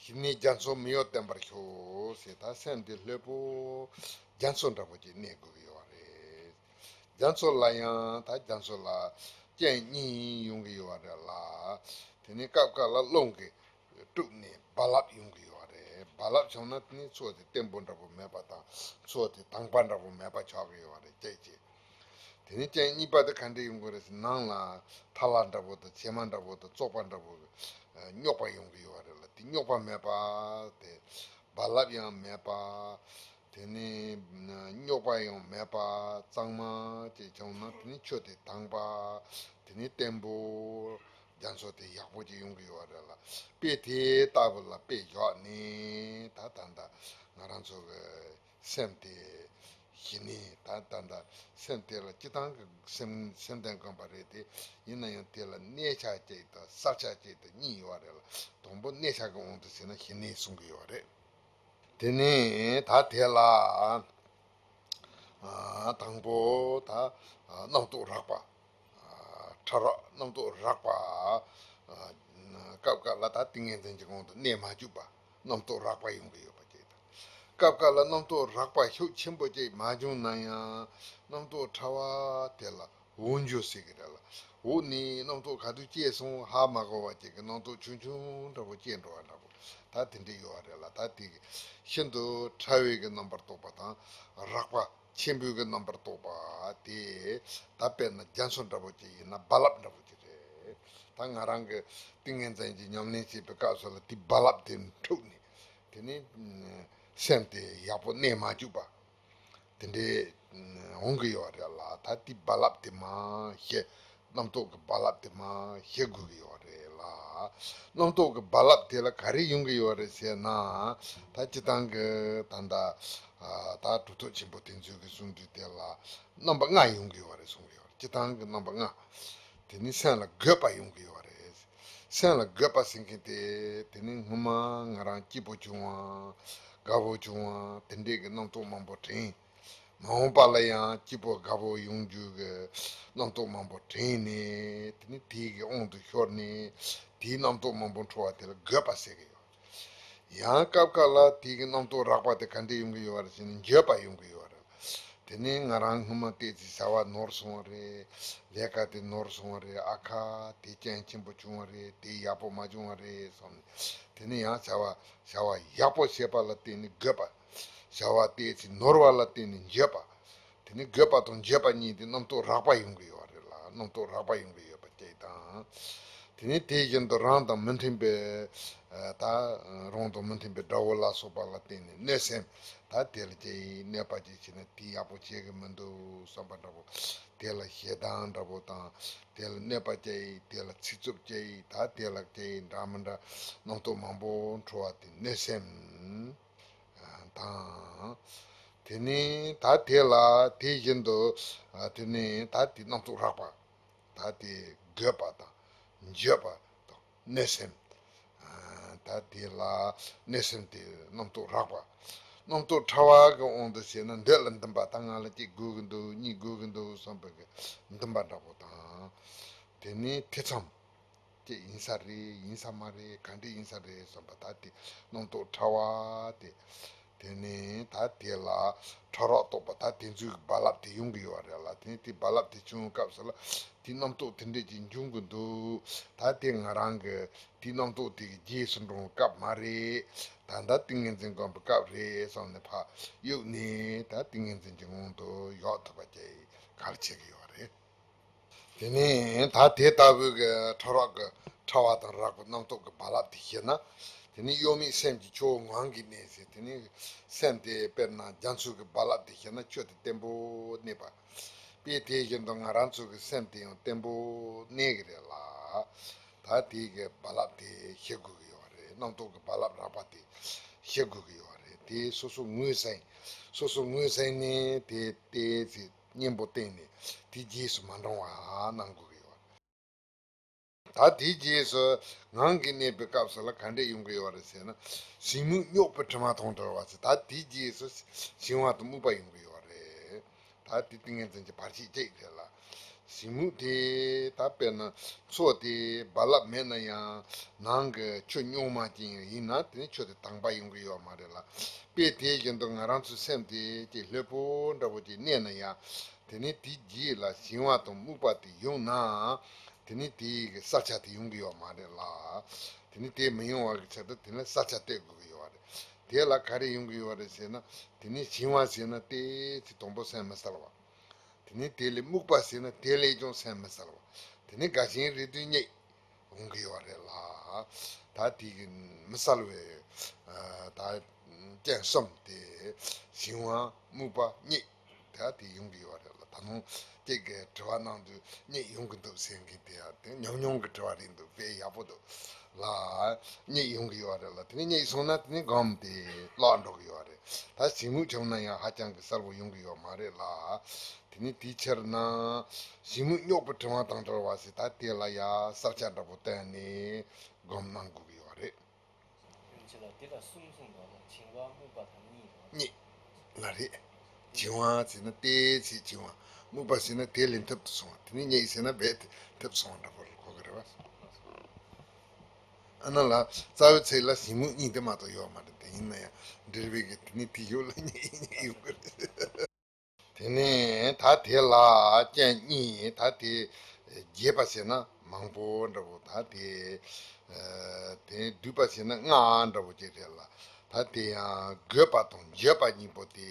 ཞི་གནས་རྒྱ་མཚོ་མི་གཡོ་བརྟན་པར་ཤོག་ཟེར། ད་སེམས་དེ་ལྷོད་པོ་རྒྱ་མཚོ་འདྲ་པོ་ཅིག་གནས་དགོས་ཀྱི་ཡོད་རེད། རྒྱ་མཚོ་ལ་ཡང་ད་རྒྱ་མཚོ་ལ་རྐྱེན་གཉིས་ཡོང་གི་ཡོད་རེད་ལ། དེ་ནས་སྐབས་འགའ་ལ་རླུང་གིས་དཀྲུགས་ནས་རྦ་རླབས་ཡོང་གི་ཡོད་རེད། རྦ་རླབས་བྱུང་ན་དེ་ནས་མཚོ་དེ་བརྟན་པོ་འདྲ་པོ་མེད་པ་དང་མཚོ་དེ་དྭངས་པ་འདྲ་པོ་མེད་པ་ཆགས་ཀྱི་ཡོད་རེད། སྐད་ཅིག་དེ་ནས་རྐྱེན་གཉིས་པ་དེ་ག་འདྲས་ཡོང་གི་རེད་ཟེར། ནང་ལ་ཐལ་བ་འདྲ་པོ་དང་བྱེ་མ་འདྲ་པོ་དང་བཙོག་པ་འདྲ་པོ་རྙོག་པ་ཡོང་གི་ཡོད་རེད་ལ། དེ་རྙོག་པ་མེད་པ་དེ། རྦ་རླབས་ཡང་མེད་པ། དེ་ནས་རྙོག་པ་ཡང་མེད་པ་གཙང་མ་ཅིག་བྱུང་ན། དེ་ནས་ཆུ་དེ་དྭངས་པ། དེ་ནས་བརྟན་པོ། རྒྱ་མཚོ་དེ་ཡག་པོ་ཅིག་ཡོང་གི་ཡོད་རེད་ལ། དཔེ་དེ་ལྟ་བུ་ལ་དཔེ་བཞག་ནས་ད་ད་ལྟ་ང་རང་ཚོ་གི་སེམས་དེ་ཞི་གནས། ད་ད་ལྟ་སེམས་དེ་ལ་སྤྱིར་བཏང་གི་སེམས་སེམས་ལྡན་སྒོམ་པ་རེད་དེ། ཡིན་ན་ཡང་དེ་ལ་གནས་ཆ་གཅིག་དང་བསལ་ཆ་གཅིག་དང་གཉིས་ཡོད་རེད་ལ། དང་པོ་གནས་ཆ་གི་དབང་དུ་བྱས་ན་ཞི་གནས་གསུང་གི་ཡོད་རེད། དེ་ནས་ད་དེ་ལ་ཨ་དང་པོ་ད་ཨ་རྣམ་རྟོག་རགས་པ། ཨ་ཕྲ་རགས་རྣམ་རྟོག་རགས་པ། ཨ་སྐབས་འགའ་ལ་ད་ཏིང་ངེ་འཛིན་གྱི་དབང་དུ་གནས་མ་བཅུག་པ། རྣམ་རྟོག་རགས་པ་ཡོང་གི་ཡོད་པ་ཅིག་དང་། སྐབས་འགའ་ལ་རྣམ་རྟོག་རགས་པ་ཤུགས་ཆེན་པོ་ཅིག་མ་བྱུང་ན་ཡང་རྣམ་རྟོག་ཕྲ་བ་དེ་ལ་འོག་འགྱུ་ཟེར་གི་རེད་ལ། འོག་ནས་རྣམ་རྟོག་ག་དུས་སྐྱེས་སོང་ཧ་མ་གོ་བ་ཅིག་གི་རྣམ་རྟོག་ཆུང་ཆུང་འདྲ་པོ་སྐྱེས་འགྲོ་བ་འདྲ་པོ། ད་དེ་འདྲ་ཡོད་རེད་ལ། ད་དེ་གི་ཤིན་ཏུ་ཕྲ་བའི་གི་རྣམ་པར་རྟོག་པ་དང་རགས་པ་ཆེན་པོའི་གི་རྣམ་པར་རྟོག་པ་དེ། ད་དཔེར་ན་རྒྱ་མཚོ་འདྲ་པོ་ཅིག་ཡིན་ན་རྦ་རླབས་འདྲ་པོ་ཅིག་རེད། ད་ང་རང་གི་ཏིང་ངེ་འཛིན་གྱི་ཉམས་ལེན་བྱེད་པའི་སྐབས་སུ་ལ་དེ་རྦ་རླབས་དེ་འཁྲུགས་ནས། དེ་ནས་སེམས་དེ་ཡག་པོ་གནས་མ་བཅུག་པ། དེ་འདྲའི་འོང་གི་ཡོད་རེད་ལ། ད་དེ་རྦ་རླབས་དེ་མར་ཞི། རྣམ་རྟོག་གི་རྦ་རླབས་དེ་མར་ཞི་དགོས་ཀྱི་ཡོད་རེད་ལ། རྣམ་རྟོག་གི་རྦ་རླབས་དེ་ལ་ག་རེ་ཡོང་གི་ཡོད་རེད་ཟེར་ན། ད་སྤྱིར་བཏང་གི་ད་ལྟ་ད་གྲུབ་ཐོབ་ཆེན་པོ་དེ་ཚོའི་གི་གསུང་དུས་དེ་ལ་རྣམ་པ་ལྔ་ཡོང་གི་ཡོད་རེད་གསུང་གི་ཡོད་རེད། སྤྱིར་བཏང་གི་རྣམ་པ་ལྔ། དེ་ནི་སེམས་ལ་རྒོད་པ་ཡོང་གི་ཡོད་རེད། སེམས་ལ་རྒོད་པ་ཟེར་མཁན་དེ། དེ་ནི་སྔོན་མ་ང་རང་སྐྱིད་པོ་བྱུང་བ། དགའ་པོ་བྱུང་བ། དེ་འདྲས་ཀྱི་རྣམ་རྟོག་མང་པོ་དྲན། མ་འོངས་པ་ལ་ཡང་སྐྱིད་པོ་དགའ་པོ་ཡོང་རྒྱུ་གི་རྣམ་རྟོག་མང་པོ་དྲན་ནས། དེ་ནི་དེའི་གི་དབང་དུ་ཤོར་ནས། དེའི་རྣམ་རྟོག་མང་པོ་འཕྲོ་བ་དེ་ལ་རྒོད་པ་ཟེར་གི་ཡོད། ཡང་སྐབས་འགའ་ལ་དེའི་གི་རྣམ་རྟོག་རགས་པ་དེ་ག་འདྲས་ཡོང་གི་ཡོད་རེད་ཟེར་ན། འགྱོད་པ་ཡོང་གི་ཡོད་རེད། དེ་ནས་ང་རང་སྔོན་མ་བལྟས་ཚེ་བྱ་བ་ནོར་སོང་བ་རེད། ལས་ཀ་དེ་ནོར་སོང་བ་རེད། ཨ་ཁ། དེ་རྐྱེན་ཆེན་པོ་བྱུང་བ་རེད། དེ་ཡག་པོ་མ་བྱུང་བ་རེད་བསམ་ནས། དེ་ནས་ཡང་བྱ་བ་བྱ་བ་ཡག་པོ་བྱེད་པ་ལ་བརྟེན་ནས་རྒོད་པ། བྱ་བ་བལྟས་ཚེ་ནོར་བ་ལ་བརྟེན་ནས་འགྱོད་པ། དེ་ནི་རྒོད་པ་དང་འགྱོད་པ་གཉིས་དེ་རྣམ་རྟོག་རགས་པ་ཡོང་གི་ཡོད་རེད་ལ། རྣམ་རྟོག་རགས་པ་ཡོང་གི་ཡོད་པ་གཅིག་དང་། དེ་ནི་དེ་བཞིན་དུ་རང་དང་མི་མཐུན་པའི་ད་རང་དང་མི་མཐུན་པའི་དགྲ་བོ་ལ་སོགས་པ་ལ་བརྟེན་ནས་གནོད་སེམས། ད་དེ་ལ་ཅིག་གནོད་པ་ཅིག་བྱས་ན་དེ་ཡག་པོ་བྱེད་གི་མི་འདུག་བསམ་པ་འདྲ་པོ། དེ་ལ་ཞེ་སྡང་འདྲ་པོ་དང་། དེ་ལ་གནོད་པ་ཅིག། དེ་ལ་ཚིག་རྩུབ་ཅིག། ད་དེ་ལ་ཅིག་འདྲ་མི་འདྲ་རྣམ་རྟོག་མང་པོ་འཕྲོ་བ་དེ་གནོད་སེམས་དང་། དེ་ནས་ད་དེ་ལ་དེ་བཞིན་དུ། དེ་ནས་ད་དེ་རྣམ་རྟོག་རགས་པ། ད་དེ་རྒོད་པ་དང་འགྱོད་པ་དང་གནོད་སེམས། ད་དེ་ལ་གནོད་སེམས་དེ་རྣམ་རྟོག་རགས་པ། རྣམ་རྟོག་ཕྲ་བ་གི་དབང་དུ་བྱས་ན་འདོད་ལ་འདུན་པ། ད་ང་ལ་གཅིག་དགོས་ཀྱི་འདུག་གཉིས་དགོས་ཀྱི་འདུག་བསམ་པའི་གི་འདུན་པ་འདྲ་པོ་དང་། དེ་ནས་ཐེ་ཚོམ། ཅིག་ཡིན་ས་རེད། ཡིན་ས་མ་རེད། ག་འདྲ་ཡིན་ས་རེད་བསམ་པ། ད་དེ་རྣམ་རྟོག་ཕྲ་བ་དེ། དེ་ནས་ད་དེ་ལ་ཕྲ་རགས་རྟོག་པ། ད་དེ་ཚོའི་རྦ་རླབས་དེ་ཡོང་གི་ཡོད་རེད་ལ། དེ་ནས་དེ་རྦ་རླབས་དེ་བྱུང་བའི་སྐབས་སུ་ལ་དེ་རྣམ་རྟོག་དེ་འདྲས་ཀྱི་འབྱུང་གི་འདུག་ད་དེ་ང་རང་གི་དེ་རྣམ་རྟོག་དེ་གི་རྗེས་སུ་འབྲང་སྐབས་མ་རེད། ད་ལྟ་ཏིང་ངེ་འཛིན་སྒོམ་པའི་སྐབས་རེད་བསམ་ནས་ཕར་གཡུགས་ནས། ད་ཏིང་ངེ་འཛིན་གྱི་ངང་དུ་ཡོད་ཐུབ་པ་ཅིག་གལ་ཆེ་གི་ཡོད་རེད། དེ་ནས་ད་དེ་ལྟ་བུའི་གི་ཕྲ་རགས་ཀྱི་ཕྲ་བ་དང་རགས་པའི་རྣམ་རྟོག་གི་རྦ་རླབས་དེ་ཞི་ན། དེ་ནས་གཡོ་མེད་སེམས་ཀྱི་ཆུ་བོ་ངང་གིས་གནས་ཟེར། དེ་ནས་སེམས་དེ་དཔེར་ན་རྒྱ་མཚོ་གི་རྦ་རླབས་དེ་ཞི་ན་ཆུ་དེ་བརྟན་པོ་གནས་པ། དཔེ་དེ་བཞིན་དུ་ང་རང་ཚོ་གི་སེམས་དེ་ཡང་བརྟན་པོ་གནས་གི་རེད་ལ། ད་དེ་གི་རྦ་རླབས་དེ་ཞི་དགོས་གི་ཡོད་རེད། རྣམ་རྟོག་གི་རྦ་རླབས་རགས་པ་དེ་ཞི་དགོས་གི་ཡོད་རེད། དེ་སོ་སོ་ངོས་ཟིན། སོ་སོ་ངོས་ཟིན་ནས་དེ་ཏོག་ཙམ་གཉེན་པོ་བསྟེན་ནས་དེ་རྗེས་སུ་མ་འབྲང་བ་གནང་དགོས་ཀྱི་ཡོད་རེད། ད་དེའི་རྗེས་སུ་ངང་གིས་གནས་པའི་སྐབས་སུ་ལ་ག་འདྲས་ཡོང་གི་ཡོད་རེད་ཟེར་ན། གཞི་དམིགས་རྙོག་པའི་དྲི་མ་དང་བྲལ་བ་ཟེར། ད་དེའི་རྗེས་སུ་ཞི་བ་དང་རྨུགས་པ་ཡོང་གི་ཡོད་རེད། ད་དེ་ཏིང་ངེ་འཛིན་གྱི་བར་ཆད་ཅིག་རེད་ལ། གཞི་དམིགས་དེ་ད་དཔེར་ན་མཚོ་དེ་རྦ་རླབས་མེད་ན་ཡང་ནང་གི་ཆུ་རྙོག་མ་ཅན་ཡིན་ན་དེ་ནི་ཆུ་དེ་དྭངས་པ་ཡོང་གི་ཡོད་མ་རེད་ལ། དཔེ་དེ་བཞིན་དུ་ང་རང་ཚོའི་སེམས་དེ་ཅིག་ལྷོད་པོ་འདྲ་པོ་ཅིག་གནས་ན་ཡང་། དེ་ནས་དེའི་རྗེས་ལ་ཞི་བ་དང་རྨུགས་པ་དེ་ཡོང་ན། དེ་ནས་དེའི་གི་བསལ་བྱ་དེ་ཡོང་གི་ཡོད་མ་རེད་ལ། དེ་ནས་དེ་མི་ཡོང་བ་གི་ཆེད་དུ་དེ་ནས་བསལ་བྱ་གཏོད་དགོས་ཀྱི་ཡོད་རེད། དེ་ལ་ག་རེ་ཡོང་གི་ཡོད་རེད་ཟེར་ན། དེ་ནས་ཞི་བ་ཟེར་ན་ཏོག་ཙམ་དང་པོ་སེམས་མི་གསལ་བ། དེ་ནས་དེ་ལས་རྨུགས་པ་ཟེར་ན་དེ་ལས་ཀྱང་སེམས་མི་གསལ་བ། དེ་ནས་དགའ་ཞེན་རེ་ལྟོས་གཉིས་འོང་གི་ཡོད་རེད་ལ། ད་དེ་གི་མི་གསལ་བའི་ད་རྐྱེན་གསུམ་དེ་ཞི་བ་རྨུགས་པ་གཉིས། ད་དེ་ཡོང་གི་ཡོད་རེད་ལ། ད་ནང་གཅིག་གིས་དྲི་བ་གནང་དུས་གཉིས་ཡོང་གི་འདུག་ཟེར་མཁན་དེ་ཡང་དེ་ཉུང་ཉུང་གི་དྲི་བ་རེད་འདུག་དཔེ་ཡག་པོ་འདུག་ལ། གཉིས་ཡོང་གི་ཡོད་རེད་ལ། དེ་ནས་གཉིས་སོང་ན་དེ་ནས་སྒོམ་དེ་ལོག་འགྲོ་གི་ཡོད་རེད། ད་གཞི་དམིགས་བྱུང་ན་ཡང་ཧ་ཅང་གི་གསལ་པོ་ཡོང་གི་ཡོད་མ་རེད་ལ། དེ་ནས་དེའི་ཕྱིར་ན་གཞི་དམིགས་རྙོག་པའི་དྲི་མ་དང་བྲལ་བ་ཟེར། ད་དེ་ལ་ཡང་བསལ་བྱ་འདྲ་པོ་བསྟན་ནས་སྒོམ་གནང་དགོས་ཀྱི་ཡོད་རེད། ཡུམ་ཆེ་ལགས། དེ་ལ་གསུམ་གསུངས་འདུག་ལ། བྱིང་བ། རྨུགས་པ་དང་གཉིད་རེད་བ། གཉིད་ལ་རེད། བྱིང་བ་ཟེར་ན་ཏོག་ཙམ་བྱིང་བ། རྨུགས་པ་ཟེར་ན་དེ་ལས་མཐུད་དུ་སོང་བ། དེ་ནས་གཉིད་ཟེར་ན་རྦད་དེ་མཐུད་སོང་བ་འདྲ་པོ་ལ་གོ་གི་རེད་བ། ཨ་ན་ལ་རྩ་བའི་ཚིག་ལ་གཞི་དམིགས་གཉིད་དེ་མ་གཏོགས་ཡོད་མ་རེད། དེ་ཡིན་ན་ཡང་འབྲེལ་བའི་གི་དེ་ནས་དེ་ཡོད་ལ་གཉིད་གཉིད་ཡོང་གི་རེད། དེ་ནས་ད་དེ་ལ་རྐྱེན་གཉིས། ད་དེ་རྒྱས་པ་བྱས་ན་མང་པོ་འདྲ་པོ། ད་དེ་ དེ་བསྡུས་པ་བྱས་ན་ལྔ་འདྲ་བོ་ཅིག་རེད་ལ། ད་དེ་ཡང་རྒོད་པ་དང་འགྱོད་པ་གཉིས་པོ་དེ་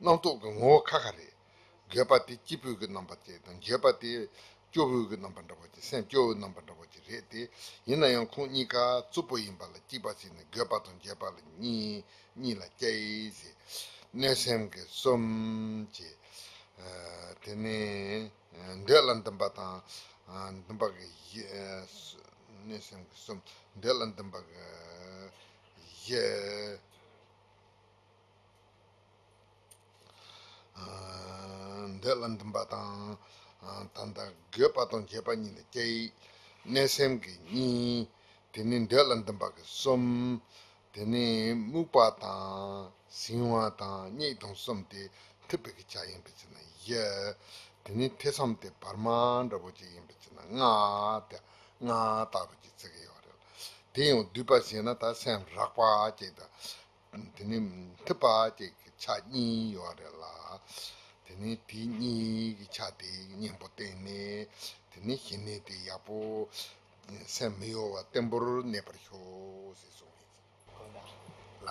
རྣམ་རྟོག་གི་ངོ་བོ་ཁ་ཁ་རེད། རྒོད་པ་དེ་སྐྱིད་པོའི་གི་རྣམ་པ་ཅིག་དང་། འགྱོད་པ་དེ་སྐྱོ་བོའི་གི་རྣམ་པ་འདྲ་བོ་ཅིག་སེམས་སྐྱོ་བོའི་རྣམ་པ་འདྲ་བོ་ཅིག་རེད་དེ། ཡིན་ན་ཡང་ཁོང་གཉིས་ཀ་རྩུབ་པོ་ཡིན་པ་ལ་གཅིག་པ་བྱས་ནས་རྒོད་པ་དང་འགྱོད་པ་ལ་གཉིས་གཉིས་ལ་སྐྱེ་ཡི་ཟེར། གནོད་སེམས་ཀྱི་གསུམ་གྱིས། དེ་ནས་འདོད་ལ་འདུན་པ་དང་། འདུན་པ་གི་བཞི། གནོད་སེམས་ཀྱི་གསུམ། འདོད་ལ་འདུན་པ་གི་བཞི། འདོད་ལ་འདུན་པ་དང་། ད་ལྟ་རྒོད་པ་དང་འགྱོད་པ་གཉིས་ལ་སྐྱེ་ཡི། གནོད་སེམས་ཀྱི་གཉིས། དེ་ནས་འདོད་ལ་འདུན་པ་གི་གསུམ། དེ་ནས་རྨུགས་པ་དང་ཟིང་བ་དང་སྙིགས་དང་གསུམ་དེ་འཐིབས་པའི་གི་ཆ་ཡིན་པའི་ཕྱིར་ན་བཞི། དེ་ནས་ཐེ་ཚོམ་དེ་བར་མ་འདྲ་བོ་ཅིག་ཡིན་པའི་ཕྱིར་ན་ལྔ། དེ་ལྔ་ལྟ་བུ་ཅིག་བརྩི་གི་ཡོད་རེད། དེ་ཡང་བསྡུས་པ་བྱས་ན་ད་སེམས་རགས་པ་ཅིག་དང་། དེ་ནས་འཐིབས་པ་ཅིག་གི་ཆ་གཉིས་ཡོད་རེད་ལ། དེ་ནས་དེ་གཉིས་ཀྱི་ཆ་དེ་གཉེན་པོ་བསྟེན་ནས། དེ་ནས་ཞི་གནས་དེ་ཡག་པོ། སེམས་མི་གཡོ་བ་བརྟན་པོར་གནས་པར་ཤོག་ཟེར་གསུངས་ཡིན། གང་ལྟར་ལ།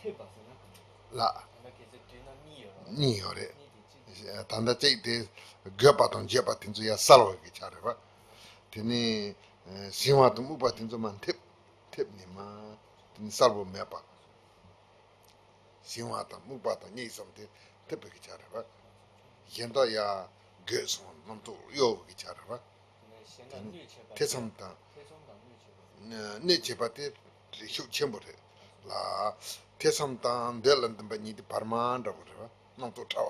ཐེབས་པ་ཟེར་ན་གང་ལྟར་ལ། ད་ལྟ་གལ་སྲིད་བྲིས་ན་གཉིས་ཡོད་རེད། གཉིས་ཡོད་རེད། གཉིས་དེ་གཅིག་ད་ལྟ་གཅིག་དེ་རྒོད་པ་དང་འགྱོད་པ་དེ་ཚོ་ཡར་བསལ་བའི་གི་ཆ་རེད་པ། དེ་ནས་ཨ་ཟིང་བ་དང་རྨུགས་པ་དེ་ཚོ་མར་འཐིབས། འཐིབས་ནས་མར་དེ་ནས་གསལ་པོ་མེད་པ། ཟིང་བ་དང་རྨུགས་པ་དང་གཉིད་སོང་དེ་ཐུབ་པའི་གི་ཆ་རེད་པ། གཞན་དག་ཡང་རྒོད་སོང་རྣམ་རྟོག་གཡོ་བའི་གི་ཆ་རེད་པ། དེ་ནས་གཞན་དག་གནོད་བྱེད་པ་ཐེ་ཚོམ་དང་། ཐེ་ཚོམ་དང་གནོད་བྱེད་པ། གནོད་བྱེད་པ་དེ་རིགས་ཤུགས་ཆེན་པོ་རེད་ལ། ཐེ་ཚོམ་དང་འདོད་ལ་འདུན་པ་གཉིས་དེ་བར་མ་འདྲ་བོ་རེད་པ། རྣམ་རྟོག་ཕྲ་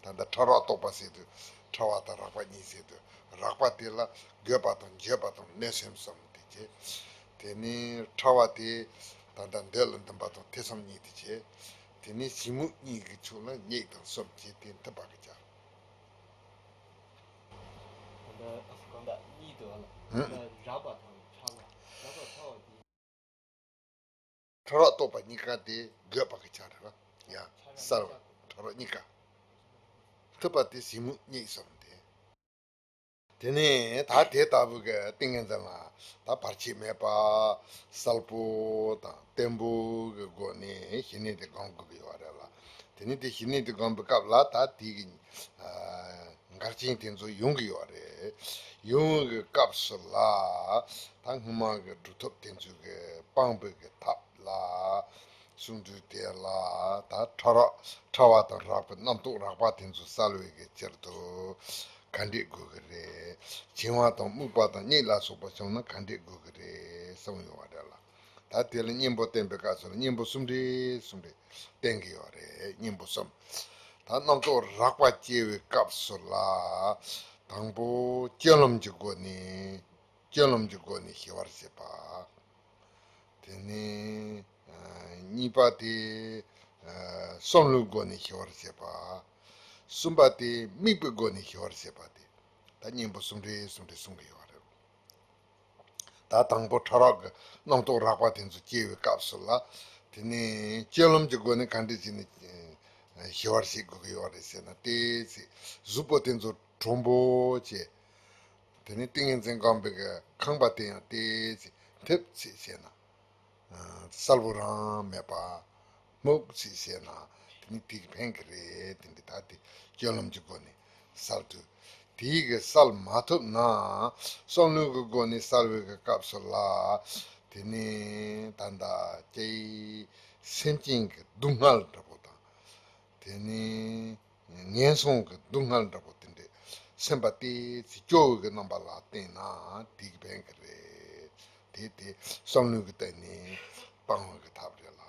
བ། ད་ལྟ་ཕྲ་རགས་རྟོག་པ་ཟེར་དུས་ཕྲ་བ་དང་རགས་པ་གཉིས་ཟེར་དུས། རགས་པ་དེ་ལ་རྒོད་པ་དང་འགྱོད་པ་དང་གནོད་སེམས་གསུམ་དེ་བྱས། དེ་ནས་ཕྲ་བ་དེ་ད་ལྟ་འདོད་ལ་འདུན་པ་དང་ཐེ་ཚོམ་གཉིས་དེ་བྱས། དེ་ནས་གཞི་རྨུགས་གཉིས་ཀྱི་ཕྱོགས་ལ་གཉིད་དང་གསུམ་བྱས་དེ་འཐིབས་པ་གི་ཆ། གང་ལྟར་གང་ལྟར་གཉིས་འདུག་ཨ་ལ། ཧུམ། གང་ལྟར་རགས་པ་དང་ཕྲ་བ། རགས་པ་ཕྲ་བ་དེ། ཕྲ་རགས་རྟོག་པ་གཉིས་ཀ་དེ་རྒོད་པ་གི་ཆ་རེད་པ། ཡ། གསལ་བ། ཕྲ་རགས་གཉིས་ཀ། ཐུབ་པ་དེ་གཞི་རྨུགས་གཉིད་སོང་དེ། དེ་ནས་ད་དེ་ལྟ་བུ་གི་ཏིང་ངེ་འཛིན་ལ་ད་བར་ཆད་མེད་པ་གསལ་པོ་དང་བརྟན་པོ་གི་སྒོ་ནས་ཞི་གནས་དེ་སྒོམ་དགོས་ཀྱི་ཡོད་རེད་ལ། དེ་ནས་དེ་ཞི་གནས་དེ་སྒོམ་པའི་སྐབས་ལ་ད་དེ་གི་ཨ་འགལ་རྐྱེན་དེ་ཚོ་ཡོང་གི་ཡོད་རེད། ཡོང་གི་སྐབས་སུ་ལ་ད་སྔོན་མ་གི་གྲུབ་ཐོབ་དེ་ཚོ་གི་སྤངས་པའི་གི་ཐབས་ལ། གསུང་སྒྲོས་དེ་ལ་ད་ཕྲ་རགས་ཕྲ་བ་དང་རགས་པའི་རྣམ་རྟོག་རགས་པ་དེ་ཚོ་བསལ་བའི་གི་ཕྱིར་དུ་ག་འདྲས་དགོས་ཀྱི་རེད། གཞི་རྨུགས་དང་རྨུགས་པ་དང་གཉིད་ལ་སོགས་པ་བྱུང་ན་ག་འདྲས་དགོས་ཀྱི་རེད་གསུངས་ཡོད་པ་རེད་ལ། ད་དེ་ལ་གཉེན་པོ་བསྟེན་པའི་སྐབས་སུ་ལ་གཉེན་པོ་གསུམ་རེ་གསུམ་རེ་བསྟེན་གྱི་ཡོད་རེད། གཉེན་པོ་གསུམ། ད་རྣམ་རྟོག་རགས་པ་སྐྱེ་བའི་སྐབས་སུ་ལ་དང་པོ་སྤྱོད་ལམ་གྱི་སྒོ་ནས། སྤྱོད་ལམ་གྱི་སྒོ་ནས་ཞི་བར་བྱེད་པ། དེ་ནས་ཨ་གཉིས་པ་དེ་ཨ་བསམ་བློའི་སྒོ་ནས་ཞི་བར་བྱེད་པ། གསུམ་པ་དེ་དམིགས་པའི་སྒོ་ནས་ཞི་བར་བྱེད་པ་དེ། ད་གཉེན་པོ་གསུམ་རེ་གསུམ་རེ་གསུང་གི་ཡོད་རེད། ད་དང་པོ་ཕྲ་རགས་ཀྱི་རྣམ་རྟོག་རགས་པ་དེ་ཚོ་སྐྱེ་བའི་སྐབས་སུ་ལ། དེ་ནས་སྤྱོད་ལམ་གྱི་སྒོ་ནས་ག་འདྲ་བྱས་ནས་ཞི་བར་བྱེད་དགོས་ཀྱི་ཡོད་རེད་ཟེར་ན། དེ་ཚེ་གཟུགས་པོ་དེ་ཚོ་དྲོན་པོ་བྱས། དེ་ནས་ཏིང་ངེ་འཛིན་སྒོམ་པའི་གི་ཁང་པ་དེ་ཡང་དེ་ཚེ་འཐིབས་ཚེ་བྱས་ན། གསལ་པོ་རང་མེད་པ། རྨུགས་ཚེ་བྱས་ན། དེ་ནི་དེ་གི་ཕན་གི་རེད། དེ་འདྲ་ད་དེ་སྤྱོད་ལམ་གྱི་སྒོ་ནས་བསལ་དུས། དེའི་གི་བསལ་མ་ཐུབ་ན། བསམ་བློའི་གི་སྒོ་ནས་བསལ་བའི་གི་སྐབས་སུ་ལ། དེ་ནི་ད་ལྟ་ཀྱེ་སེམས་ཅན་གྱི་སྡུག་བསྔལ་འདྲ་པོ་དང་། དེ་ནི་ངན་སོང་གི་སྡུག་བསྔལ་འདྲ་པོ་དེ་འདྲས་སེམས་པ་དེ་ཚེ་སྐྱོ་བའི་གི་རྣམ་པ་ལ་བརྟེན་ན་དེ་གི་ཕན་གི་རེད། དེ་དེ་བསམ་བློའི་གི་སྟེང་ནས་སྤང་བའི་གི་ཐབས་རེད་ལ།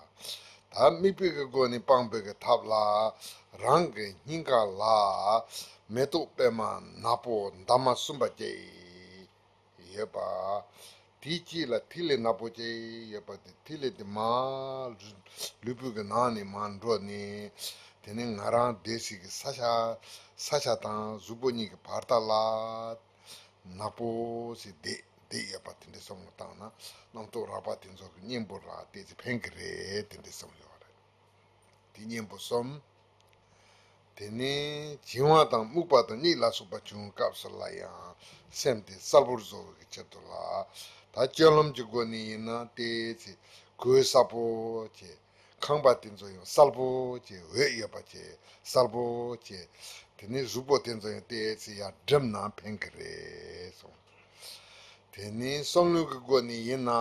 ད་དམིགས་པའི་གི་སྒོ་ནས་སྤང་བའི་གི་ཐབས་ལ། རང་གི་སྙིང་ག་ལ་མེ་ཏོག་པད་མ་ནག་པོ་འདབ་མ་གསུམ་པ་ཅིག་ཡོད་པ། དེའི་དཀྱིལ་ལ་ཐིག་ལེ་ནག་པོ་ཅིག་ཡོད་པ་དེ། ཐིག་ལེ་དེ་མར་ལུས་པོའི་གི་ནང་ནས་མར་འགྲོ་ནས། དེ་ནས་ང་རང་བསྡད་སའི་གི་ས་ཆ། ས་ཆ་དང་གཟུགས་པོ་གཉིས་ཀྱི་བར་ཐག་ལ་ནག་པོ་ཞིག་བསྡད་བསྡད་ཡོད་པ་དེ་འདྲ་བསམ་བློ་བཏང་ན། རྣམ་རྟོག་རགས་པ་དེ་ཚོ་གི་གཉེན་པོ་ལ་ཏོག་ཙམ་ཕན་གི་རེད། དེ་འདྲ་བསམ་ཡོད་རེད། དེ་གཉེན་པོ་གསུམ། དེ་ནས་བྱིང་བ་དང་རྨུགས་པ་དང་གཉིད་ལ་སོགས་པ་བྱུང་བའི་སྐབས་སུ་ལ་ཡང་སེམས་དེ་གསལ་པོར་བཟོ་བའི་ཕྱིར་དུ་ལ། ད་སྤྱོད་ལམ་གྱི་སྒོ་ནས་ཡིན་ན་དེའི་ཚེ་གོས་གསལ་པོ་བྱས། ཁང་པ་དེ་ཚོ་ཡང་གསལ་པོ་བྱས། འོད་ཡོད་པ་བྱས། གསལ་པོ་བྱས། དེ་ནས་གཟུགས་པོ་དེ་ཚོ་ཡང་དེའི་ཚེ་ཡར་བསྒྲིམས་ན་ཕན་གྱི་རེད་གསུངས། དེ་ནས་བསམ་བློ་གི་སྒོ་ནས་ཡིན་ན་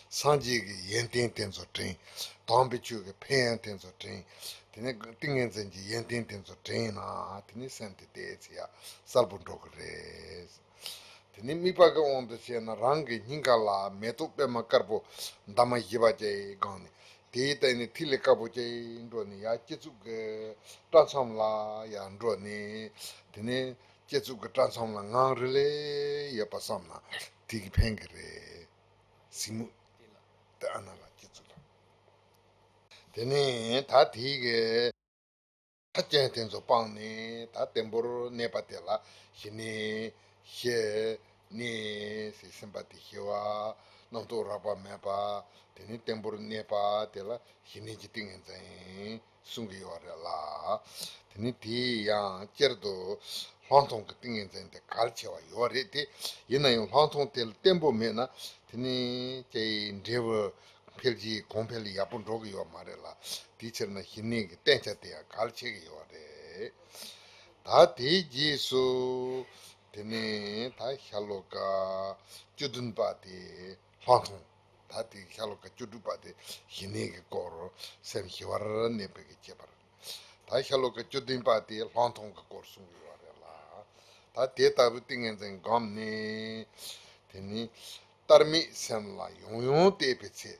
སངས་རྒྱས་ཀྱི་ཡོན་ཏན་དེ་ཚོ་དྲན། དམ་པའི་ཆོས་ཀྱི་ཕན་ཡོན་དེ་ཚོ་དྲན། དེ་ནས་ཏིང་ངེ་འཛིན་གྱི་ཡོན་ཏན་དེ་ཚོ་དྲན་ན་དེ་ནས་སེམས་དེ་དེའི་ཚེ་ཡར་གསལ་པོ་འགྲོ་གི་རེད། དེ་ནས་དམིགས་པ་གི་དབང་དུ་བྱས་ན་རང་གི་སྙིང་ག་ལ་མེ་ཏོག་པད་མ་དཀར་པོ་འདབ་མ་བཞི་པ་ཅིག་བསྒོམས་ནས། དེའི་སྟེང་ནས་ཐིག་ལེ་དཀར་པོ་ཅིག་འགྲོ་ནས་ཡར་སྤྱི་གཙུག་གི་སྐྲ་མཚམས་ལ་ཡར་འགྲོ་ནས། དེ་ནས་སྤྱི་གཙུག་གི་སྐྲ་མཚམས་ལ་ངང་རིང་ལས་ཡོད་པ་བསམ་ན་དེ་གིས་ཕན་གྱི་རེད། གཟིགས་མོ་དེ་ཨ་ན་ལ་སྤྱི་གཙུག་ལ། དེ་ནས་ད་དེ་གི་མཐའ་ཅན་དེ་ཚོ་སྤངས་ནས་ད་བརྟན་པོར་གནས་པ་དེ་ལ་ཞི་གནས། ཞི་གནས་ཟེར་ཟིན་པ་དེ་ཞི་བ། རྣམ་རྟོག་རགས་པ་མེད་པ། དེ་ནས་བརྟན་པོར་གནས་པ་དེ་ལ་ཞི་གནས་ཀྱི་ཏིང་ངེ་འཛིན་གསུང་གི་ཡོད་རེད་ལ། དེ་ནས་དེའི་ཡང་སྤྱིར་དུ་ལྷག་མཐོང་གི་ཏིང་ངེ་འཛིན་དེ་གལ་ཆེ་བ་ཡོད་རེད་དེ། ཡིན་ན་ཡང་ལྷག་མཐོང་དེ་ལ་བརྟན་པོ་མེད་ན་དེ་ནས་ཀྱེ་འབྲས་བུ་འཕེལ་རྒྱས་གོང་འཕེལ་ཡག་པོ་འགྲོ་གི་ཡོད་མ་རེད་ལ། དེའི་ཕྱིར་ན་ཞི་གནས་ཀྱི་བསྟེན་བྱ་དེ་ཡང་གལ་ཆེ་གི་ཡོད་རེད། ད་དེའི་རྗེས་སུ་དེ་ནས་ད་ཤྭ་ལོ་ཀ་བཅུ་བདུན་པ་དེ་ལྷག་མཐོང་། ད་དེ་ཤྭ་ལོ་ཀ་བཅུ་དྲུག་པ་དེ་ཞི་གནས་ཀྱི་སྐོར། སེམས་ཞི་བར་གནས་པའི་གི་ཁྱད་པར། ད་ཤྭ་ལོ་ཀ་བཅུ་བདུན་པ་དེ་ལྷག་མཐོང་གི་སྐོར་གསུང་གི་ཡོད་རེད་ལ། ད་དེ་ལྟ་བུའི་ཏིང་ངེ་འཛིན་བསྒོམས་ནས་དེ་ནས། ལྟར་མེད་སེམས་ལ་ཡང་ཡང་བལྟས་པའི་ཚེ།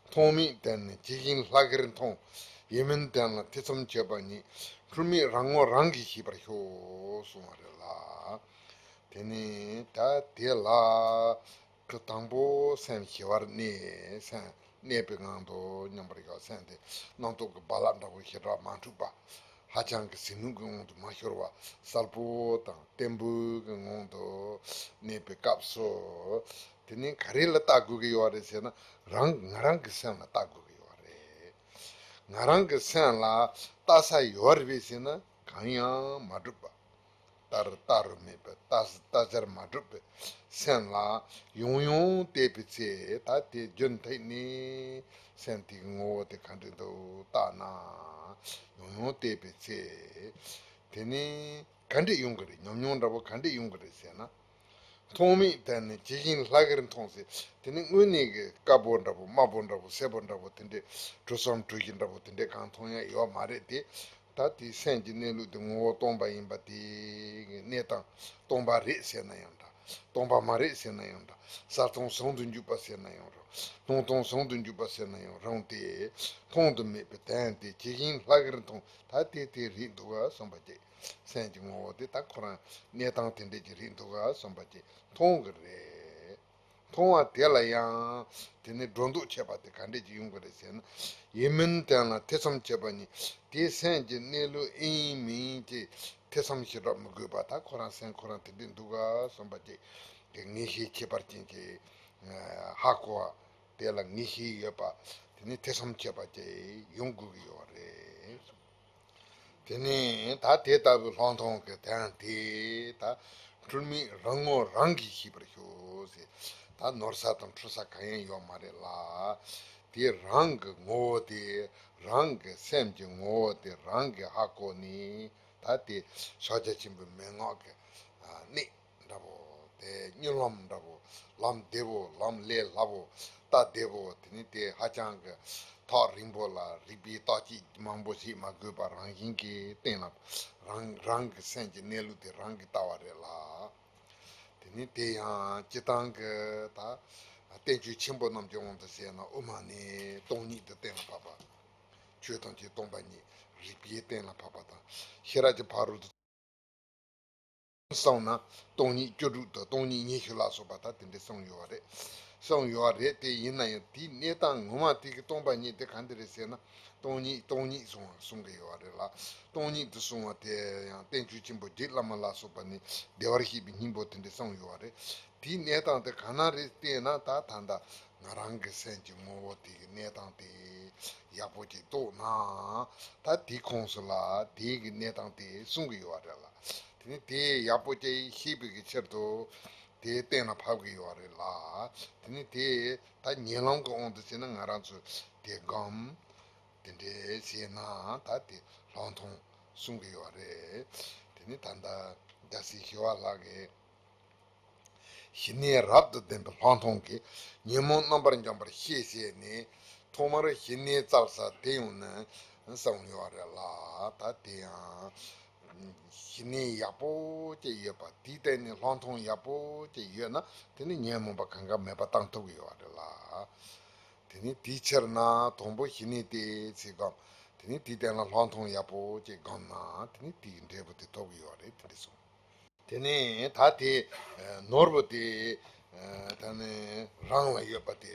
མཐོང་མེད་དོན་ནི་ཇི་བཞིན་ལྷག་གེར་མཐོང་། ཡིན་མིན་དོན་ལ་ཐེ་ཚོམ་བྱེད་པ་ཉིད། འཁྲུལ་མེད་རང་ངོ་རང་གིས་ཤེས་པར་ཤོག་གསུངས་པ་རེད་ལ། དེ་ནས་ད་དེ་ལ་དང་པོ་སེམས་ཞི་བར་གནས། སེམས་གནས་པའི་ངང་དུ་མཉམ་པར་བཞག་སེམས་དེ་རྣམ་རྟོག་གི་རྦ་རླབས་འདྲ་བོ་ཞེ་དྲག་མ་འཁྲུགས་པ། ཧ་ཅང་གི་ཟིལ་གནོན་གྱི་དབང་དུ་མ་ཤོར་བ། གསལ་པོ་དང་བརྟན་པོའི་གི་ངང་དུ་གནས་པའི་སྐབས་སུ། དེ་ནི་ག་རེ་ལ་བལྟ་དགོས་ཀྱི་ཡོད་རེད་ཟེར་ན། རང་ང་རང་གི་སེམས་ལ་བལྟ་དགོས་ཀྱི་ཡོད་རེད། ང་རང་གི་སེམས་ལ་བལྟ་ས་ཡོད་རེད་པས་ཟེར་ན་གང་ཡང་མ་གྲུབ་པ། བལྟ་རུ་བལྟ་རུ་མེད་པའི་བལྟ་བལྟ་བྱར་མ་གྲུབ་པའི་སེམས་ལ་ཡང་ཡང་བལྟས་པའི་ཚེ། ད་དེ་རྒྱུན་མཐུད་ནས་སེམས་དེའི་ངོ་བོ་དེ་ག་འདྲ་འདུག་བལྟས་ན། ཡང་ཡང་བལྟས་པའི་ཚེ། དེ་ནི་ག་འདྲ་ཡོང་གི་རེད། ཉམས་མྱོང་འདྲ་པོ་ག་འདྲ་ཡོང་གི་རེད་ཟེར་ན། མཐོང་མེད་དོན་ནི་ཇི་བཞིན་ལྷག་གེར་མཐོང་ཟེར། དེ་ནི་དངོས་གནས་ཀྱི་དཀར་པོ་འདྲ་པོ། དམར་པོ་འདྲ་པོ། སེར་པོ་འདྲ་པོ། དེ་འདྲའི་དྲི་བསུམ་དྲི་ཞིམ་འདྲ་པོ་དེ་འདྲའི་གང་མཐོང་ཡ་ཡོད་མ་རེད་དེ། ད་དེའི་སེམས་ཀྱི་གནས་ལུགས་དེ་ངོ་བོ་སྟོང་པ་ཡིན་པ་དེ་གི་གནས་སྟངས། སྟོང་པ་རེད་ཟེར་ན་ཡང་འདྲ། སྟོང་པ་མ་རེད་ཟེར་ན་ཡང་འདྲ། གསལ་སྟོང་ཟུང་དུ་འཇུག་པ་ཟེར་ན་ཡང་རུང་། སྟོང་སྟོང་ཟུང་དུ་འཇུག་པ་ཟེར་ན་ཡང་རུང་སྟེ། མཐོང་དུ་མེད་པའི་དོན་དེ་ཇི་བཞིན་ལྷག་གེར་མཐོང་། ད་དེ་དེ་རེད་འདུག་ག་བསམ་པ་ཅིག་སེམས་ཀྱི་ངོ་བོ་དེ་ད་ཁོ་རང་གནས་སྟངས་དེ་འདྲས་ཀྱི་རེད་འདུག་ག་བསམ་པ་ཅིག་མཐོང་གི་རེད། མཐོང་བ་དེ་ལ་ཡང་དེ་ནི་སྒྲོ་འདོགས་ཆད་པ་དེ་ག་འདྲས་ཀྱི་ཡོང་གི་རེད་ཟེར་ན། ཡིན་མིན་དོན་ལ་ཐེ་ཚོམ་བྱེད་པ་ཉིད། དེ་སེམས་ཀྱི་གནས་ལུགས་ཨིན་མིན་གྱི་ཐེ་ཚོམ་ཞེ་དྲག་མི་དགོས་པ། ད་ཁོ་རང་སེམས་ཁོ་རང་དེ་འདྲས་འདུག་ག་བསམ་པ་ཅིག་གི་ངེས་ཤེས་ཁྱད་པར་ཅན་གྱི་ཧ་གོ་བ། དེ་ལ་ངེས་ཤེས་ཡོད་པ། དེ་ནི་ཐེ་ཚོམ་བྱེད་པ་ཅིག་ཡོང་དགོས་ཀྱི་ཡོད་རེད། དེ་ནས་ད་དེ་ལྟ་བུའི་ལྷག་མཐོང་གི་དོན་དེ་ད་འཁྲུལ་མེད་རང་ངོ་རང་གིས་ཤེས་པར་ཤོག་ཟེར། ད་ནོར་ས་དང་འཁྲུལ་ས་གང་ཡང་ཡོད་མ་རེད་ལ། དེ་རང་གི་ངོ་བོ་དེ། རང་གི་སེམས་ཀྱི་ངོ་བོ་དེ་རང་གིས་ཧ་གོ་ནས། ད་དེ་ཕྱག་རྒྱ་ཆེན་པོའི་མན་ངག་གི་གནད་འདྲ་པོ། དེ་མྱུར་ལམ་འདྲ་པོ། ལམ་བདེ་པོ། ལམ་ལས་སླ་པོ། རྟ་བདེ་པོ། དེ་ནི་དེ་ཧ་ཅང་གི་ཐག་རིང་པོ་ལ་རིག་པའི་བརྟག་དཔྱད་མང་པོ་ཞིག་མ་དགོས་པར་རང་བཞིན་གྱིས་གཏན་ལ། རང་རང་གི་སེམས་ཀྱི་གནས་ལུགས་དེ་རང་གིས་བལྟ་བ་རེད་ལ། དེ་ནི་དེ་ཡང་སྤྱིར་བཏང་གི་ད་བསྟན་བཅོས་ཆེན་པོ་རྣམས་ཀྱི་དབང་དུ་བྱས་ན་དབུ་མ་ནས་སྟོང་ཉིད་དུ་གཏན་ལ་ཕབ་པ། ཆོས་ཐམས་ཅད་སྟོང་པ་ཉིད། རིག་པས་གཏན་ལ་ཕབ་པ་དང་། ཤེས་རབ་ཀྱི་ཕ་རོལ་ཏུ་སོང་ན་སྟོང་ཉིད་བཅུ་དྲུག་དང་སྟོང་ཉིད་ཉི་ཤུ་ལ་སོགས་པ་ད་དེ་འདྲ་གསུངས་ཡོད་པ་རེད། གསུངས་ཡོད་པ་རེད་དེ། ཡིན་ན་ཡང་དེའི་གནས་སྟངས་ངོ་མ་དེ་གི་སྟོང་པ་ཉིད་དེ་ག་འདྲ་རེད་ཟེར་ན། སྟོང་ཉིད་སྟོང་ཉིད་གསུང་བ་གསུང་གི་ཡོད་པ་རེད་ལ། སྟོང་ཉིད་དུ་གསུང་བ་དེ་ཡང་བསྟན་བཅོས་ཆེན་པོ་རྗེ་བླ་མ་ལ་སོགས་པ་ནས་བདེ་བར་གཤེགས་པའི་སྙིང་པོ་དེ་འདྲ་གསུངས་ཡོད་པ་རེད། དེའི་གནས་སྟངས་དེ་ག་ན་རེད་བལྟས་ན། ད་ད་ལྟ་ང་རང་གི་སེམས་ཀྱི་ངོ་བོ་དེ་གི་གནས་སྟངས་དེ་ ཡག་པོ་ཅིག་རྟོགས་ན། ད་དེའི་ཁོངས་སུ་ལ་དེའི་གི་གནས་སྟངས་དེ་གསུང་གི་ཡོད་རེད་ལ། དེ་ནི་དེ་ཡག་པོ་ཅིག་ཤེས་པའི་གི་ཕྱིར་དུ་དེ་གཏན་ལ་ཕབ་གི་ཡོད་རེད་ལ། དེ་ནི་དེ་ད་ཉེ་ལམ་གི་དབང་དུ་བྱས་ན་ང་རང་ཚོས་དེ་སྒོམ། དེ་འདྲའི་བྱས་ན་ད་དེ་ལྷག་མཐོང་གསུང་གི་ཡོད་རེད། དེ་ནི་ད་ལྟ་རྒྱལ་སྲས་ཞི་བ་ལྷ་གིས། ཞི་གནས་རབ་ཏུ་ལྡན་པའི་ལྷག་མཐོང་གིས་ཉོན་མོངས་རྣམ་པར་འཇོམས་པར་ཤེས་ཞེས་ནས། ཐོག་མར་ཞི་གནས་བཙལ་ས་དེ་ཡང་ནི་གསུངས་ཡོད་རེད་ལ། ད་དེ་ཡང་ཞི་གནས་ཡག་པོ་ཅིག་ཡོད་པ་དེའི་སྟེང་ནས་ལྷག་མཐོང་ཡག་པོ་ཅིག་ཡོད་ན། དེ་ནི་ཉོན་མོངས་པ་གང་ག་མེད་པ་བཏང་ཐུབ་ཀྱི་ཡོད་རེད་ལ། དེ་ནི་དེའི་ཕྱིར་ན་དང་པོ་ཞི་གནས་དེ་ཚེ་སྒོམ། དེ་ནི་དེའི་སྟེང་ལ་ལྷག་མཐོང་ཡག་པོ་ཅིག་སྒོམ་ན། དེ་ནི་དེའི་འབྲས་བུ་དེ་ཐོབ་ཀྱི་ཡོད་རེད། དེ་འདྲ་གསུངས། དེ་ནས་ད་དེ་ནོར་བུ་དེ་ད་ནི་རང་ལ་ཡོད་པ་དེ་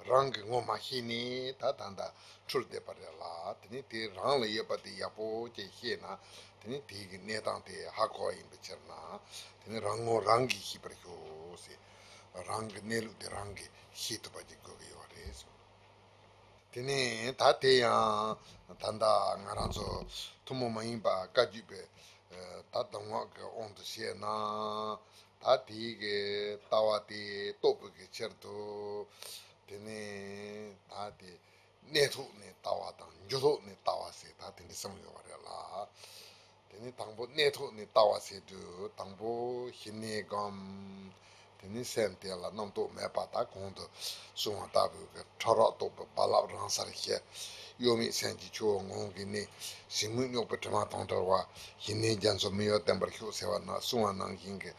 རང་གི་ངོ་མ་ཤེས་ནས། ད་ད་ལྟ་འཁྲུལ་བསྡད་པ་རེད་ལ། དེ་ནས་དེ་རང་ལ་ཡོད་པ་དེ་ཡག་པོ་ཅིག་ཤེས་ན། དེ་ནས་དེ་གི་གནས་སྟངས་དེ་ཧ་གོ་བ་ཡིན་པའི་ཕྱིར་ན། དེ་ནས་རང་ངོ་རང་གིས་ཤེས་པར་ཤོག་ཟེར། རང་གི་གནས་ལུགས་དེ་རང་གིས་ཤེས་ཐུབ་པ་ཅིག་དགོས་ཀྱི་ཡོད་རེད་ཟེར། དེ་ནས་ད་དེ་ཡང་ད་ལྟ་ང་རང་ཚོ་ཐུན་མོང་མ་ཡིན་པ་བཀའ་བརྒྱུད་པའི་ད་གདམས་ངག་གི་དབང་དུ་བྱས་ན། ད་དེའི་གི་ལྟ་བ་དེ་རྟོགས་པའི་གི་ཕྱིར་དུ། དེ་ནས་ད་དེ་གནས་ཐོག་ནས་ལྟ་བ་དང་འགྱུ་ཐོག་ནས་ལྟ་བ་ཟེར་ད་དེ་འདྲ་གསུངས་ཡོད་པ་རེད་ལ། དེ་ནི་དང་པོ་གནས་ཐོག་ནས་ལྟ་བ་ཟེར་དུས་དང་པོ་ཞི་གནས་སྒོམ། དེ་ནི་སེམས་དེ་ལ་རྣམ་རྟོག་མེད་པ། ད་གོང་དུ་གསུངས་པ་ལྟ་བུའི་གི་ཕྲ་རགས་རྟོག་པའི་རྦ་རླབས་རང་སར་ཞི། གཡོ་མེད་སེམས་ཀྱི་ཆུ་བོ་ངང་གིས་གནས། གཞི་དངོས་རྙོག་པའི་དྲི་མ་དང་བྲལ་བ། ཞི་གནས་རྒྱ་མཚོ་མི་གཡོ་བརྟན་པར་ཤོག་ཟེར་བ་ན་གསུངས་པ་ནང་བཞིན་གྱི་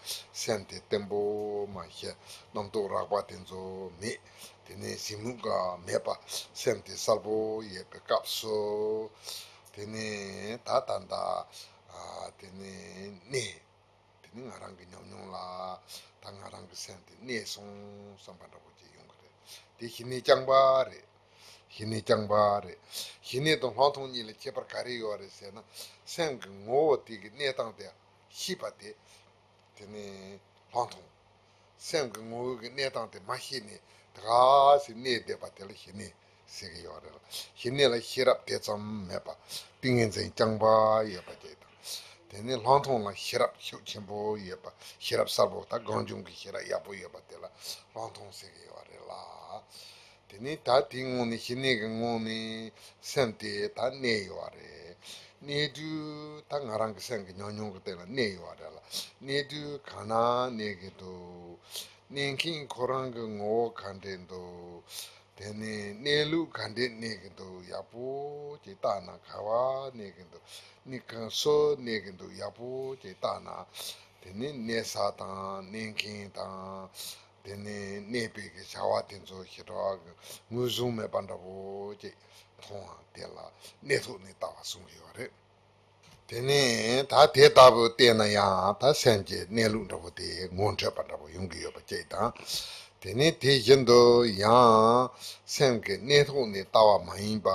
སེམས་དེ་བརྟན་པོ་མ་ཞི། རྣམ་རྟོག་རགས་པ་དེ་ཚོ་མེད། དེ་ནས་གཞི་དངོས་ག་མེད་པ་སེམས་དེ་གསལ་པོ་ཡོད་པའི་སྐབས་སུ། དེ་ནས་ད་ད་ད་ཨ་དེ་ནས་གནས། དེ་ནས་ང་རང་གི་ཉམས་མྱོང་ལ་ད་ང་རང་གི་སེམས་དེ་གནས་སོང་བསམ་པ་འདྲ་པོ་ཅིག་ཡོང་གི་རེད། དེ་ཞི་གནས་རྐྱང་པ་རེད། ཞི་གནས་རྐྱང་པ་རེད། ཞི་གནས་དང་ལྷག་མཐོང་གཉིས་ལ་ཁྱད་པར་ག་རེ་ཡོད་རེད་ཟེར་ན། སེམས་ཀྱི་ངོ་བོ་དེ་གི་གནས་སྟངས་དེ་ཤེས་པ་དེ། དེ་ནས་ལྷག་མཐོང་། སེམས་ཀྱི་ངོ་བོ་གི་གནས་སྟངས་དེ་མ་ཤེས་ནས་ད་ག་སེ་གནས་བསྡད་པ་དེ་ལ་ཞི་གནས་ཟེར་གི་ཡོད་རེད་ལ། ཞི་གནས་ལ་ཤེས་རབ་དེ་ཙམ་མེད་པ། ཏིང་ངེ་འཛིན་རྐྱང་པ་ཡོད་པ་དེ་དང་། དེ་ནས་ལྷག་མཐོང་ལ་ཤེས་རབ་ཤུགས་ཆེན་པོ་ཡོད་པ། ཤེས་རབ་གསལ་པོ་ད་གང་བྱུང་གི་ཤེས་རབ་ཡག་པོ་ཡོད་པ་དེ་ལ་ལྷག་མཐོང་ཟེར་གི་ཡོད་རེད་ལ། དེ་ནས་ད་དེའི་ངང་ནས་ཞི་གནས་ཀྱི་ངང་ནས་སེམས་དེ་ད་གནས་ཡོད་རེད། གནས་དུས་ད་ང་རང་གི་སེམས་ཀྱི་ཉམས་མྱོང་གི་སྟེང་ལ་གནས་ཡོད་རེད་ལ། གནས་དུས་ག་ན་གནས་ཀྱི་འདུག་གནས་མཁན་ཁོ་རང་གི་ངོ་བོ་ག་འདྲས་འདུག་དེ་ནས་གནས་ལུགས་ག་འདྲས་གནས་ཀྱི་འདུག་ཡག་པོ་ཅིག་བལྟས་ན། ག་བ་གནས་ཀྱི་འདུག་གནས་གང་སུ་གནས་ཀྱི་འདུག་ཡག་པོ་ཅིག་བལྟས་ན། དེ་ནས་གནས་ས་དང་གནས་མཁན་དང་། དེ་ནས་གནས་པའི་གི་བྱ་བ་དེ་ཚོ་ཞེ་དྲག་གི་ངོས་བཟུང་མེད་པ་འདྲ་པོ་ཅིག་མཐོང་བ་དེ་ལ་གནས་ཐོག་ནས་ལྟ་བ་གསུངས་ཡོད་རེད། དེ་ནས་ད་དེ་ལྟ་བུ་བལྟས་ན་ཡང་ད་སེམས་ཀྱི་གནས་ལུགས་འདྲ་པོ་དེ་ངོ་འཕྲོད་པ་འདྲ་པོ་ཡོང་གི་ཡོད་པ་ཅིག་དང་། དེ་ནས་དེ་བཞིན་དུ་ཡང་སེམས་ཀྱི་གནས་ཐོག་ནས་ལྟ་བ་མ་ཡིན་པ།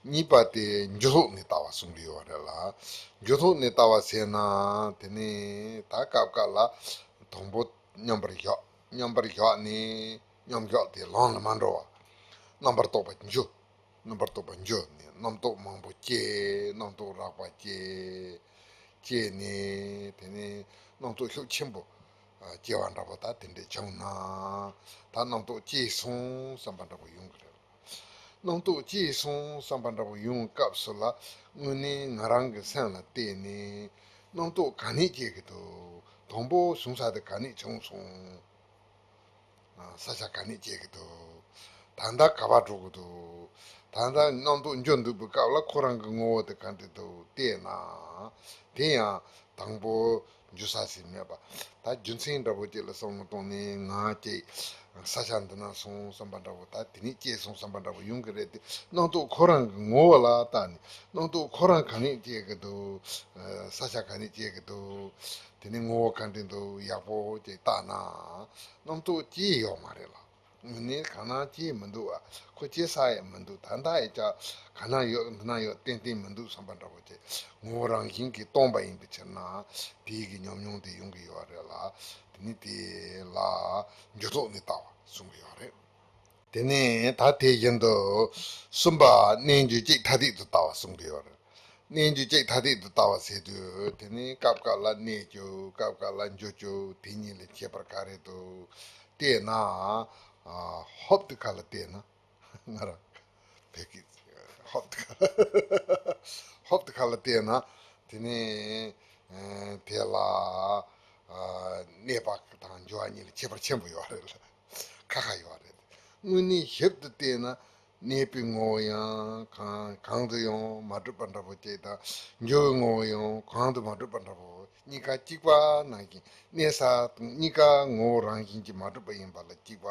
གཉིས་པ་དེ་འགྱུ་ཐོག་ནས་ལྟ་བ་གསུངས་ཀྱི་ཡོད་རེད་ལ། འགྱུ་ཐོག་ནས་ལྟ་བ་ཟེར་ན། དེ་ནས་ད་སྐབས་སྐབས་ལ་དང་པོ་མཉམ་པར་བཞག་མཉམ་པར་བཞག་ནས་མཉམ་བཞག་དེ་ལམ་ལ་མ་འགྲོ་བ། རྣམ་པར་རྟོག་པ་འགྱུ། རྣམ་པར་རྟོག་པ་འགྱུ་ནས་རྣམ་རྟོག་མང་པོ་སྐྱེ། རྣམ་རྟོག་རགས་པ་སྐྱེ། སྐྱེས་ནས་དེ་ནས་རྣམ་རྟོག་ཤུགས་ཆེན་པོ་སྐྱེ་བ་འདྲ་པོ་ད་དེ་འདྲས་བྱུང་ན། ད་རྣམ་རྟོག་སྐྱེས་སོང་བསམ་པ་འདྲ་པོ་ཡོང་གི་རེད། རྣམ་རྟོག་སྐྱེས་སོང་བསམ་པ་འདྲ་པོ་ཡོང་བའི་སྐབས་སུ་ལ། དངོས་གནས་ང་རང་གི་སེམས་ལ་བལྟས་ནས་རྣམ་རྟོག་ག་ནས་སྐྱེ་གི་འདུག་དང་པོ་བྱུང་ས་དེ་ག་ནས་བྱུང་སོང་། ས་ཆ་ག་ནས་སྐྱེ་གི་འདུག་ད་ལྟ་ག་པར་འགྲོ་གི་འདུག་ད་ལྟ་རྣམ་རྟོག་འགྱུ་འདུག་པའི་སྐབས་ལ་ཁོ་རང་གི་ངོ་བོ་དེ་ག་འདྲ་འདུག་བལྟས་ན། དེ་ཡང་དང་པོ་འགྱུ་ས་ཞིག་མེད་པ། ད་རྒྱུ་མཚན་འདྲ་པོ་ཅིག་ལ་བསམ་བློ་གཏོང་ནས་ང་སྐྱེས། ས་ཆ་འདི་ན་སོང་བསམ་པ་འདྲ་པོ། ད་དེ་ནས་སྐྱེས་སོང་བསམ་པ་འདྲ་པོ་ཡོང་གི་རེད་དེ། རྣམ་རྟོག་ཁོ་རང་གི་ངོ་བོ་ལ་བལྟས་ནས་རྣམ་རྟོག་ཁོ་རང་ག་ནས་སྐྱེ་གི་འདུག་ས་ཆ་ག་ནས་སྐྱེ་གི་འདུག་དེ་ནས་ངོ་བོ་ག་འདྲ་འདུག་ཡག་པོ་ཅིག་བལྟས་ན། རྣམ་རྟོག་སྐྱེས་ཡོད་མ་རེད་ལ། དངོས་གནས་གང་ན་སྐྱེས་མི་འདུག་བ། ཁོ་སྐྱེ་ས་ཡང་མི་འདུག་ད་ལྟ་ཡི་ཅག་གང་ན་ཡོད་འདི་ན་ཡོད་ཏན་ཏན་མི་འདུག་བསམ་པ་འདྲ་པོ་ཅིག་ངོ་བོ་རང་བཞིན་གྱིས་སྟོང་པ་ཡིན་པའི་ཕྱིར་ན། དེའི་གི་ཉམས་མྱོང་དེ་ཡོང་གི་ཡོད་རེད་ལ། དེ་ནི་དེ་ལ་འགྱུ་ཐོག་ནས་ལྟ་བ་གསུང་གི་ཡོད་རེད། དེ་ནས་ད་དེ་བཞིན་དུ་གསུམ་པ་རྣལ་འབྱོར་གཅིག་ཐ་དད་དུ་ལྟ་བ་གསུང་གི་ཡོད་རེད། རྣལ་འབྱོར་གཅིག་ཐ་དད་དུ་ལྟ་བ་ཟེར་དུས་དེ་ནི་སྐབས་འགའ་ལ་གནས་བཅུག་སྐབས་འགའ་ལ་འཇུ་བཅུག་དེ་གཉིས་ལས་ཁྱད་པར་ག་རེ་འདུག་བལྟས་ན། ཧོབ་ཏེ་ཁ་ལ་བལྟས་ན། ང་རང་བོད་སྐད་ཧོབ་ཏེ་ཁ་ཧོབ་ཏེ་ཁ་ལ་བལྟས་ན། དེ་ནི་དེ་ལ་གནས་པ་དང་འགྱུར་བ་གཉིས་ལ་ཁྱད་པར་ཆེན་པོ་ཡོད་རེད་ལ། ཁ་ཁ་ཡོད་རེད། དངོས་གནས་ཞིབ་ཏུ་བལྟས་ན་གནས་པའི་ངོ་བོ་ཡང་གང་གང་དུ་ཡང་མ་གྲུབ་པ་འདྲ་པོ་ཅིག་དང་འགྱུར་བའི་ངོ་བོ་ཡང་གང་དུ་མ་གྲུབ་པ་འདྲ་པོ་གཉིས་ཀ་གཅིག་པ་ནང་བཞིན་གནས་ས་དང་གཉིས་ཀ་ངོ་བོ་རང་བཞིན་གྱིས་མ་གྲུབ་པ་ཡིན་པ་ལ་གཅིག་པ།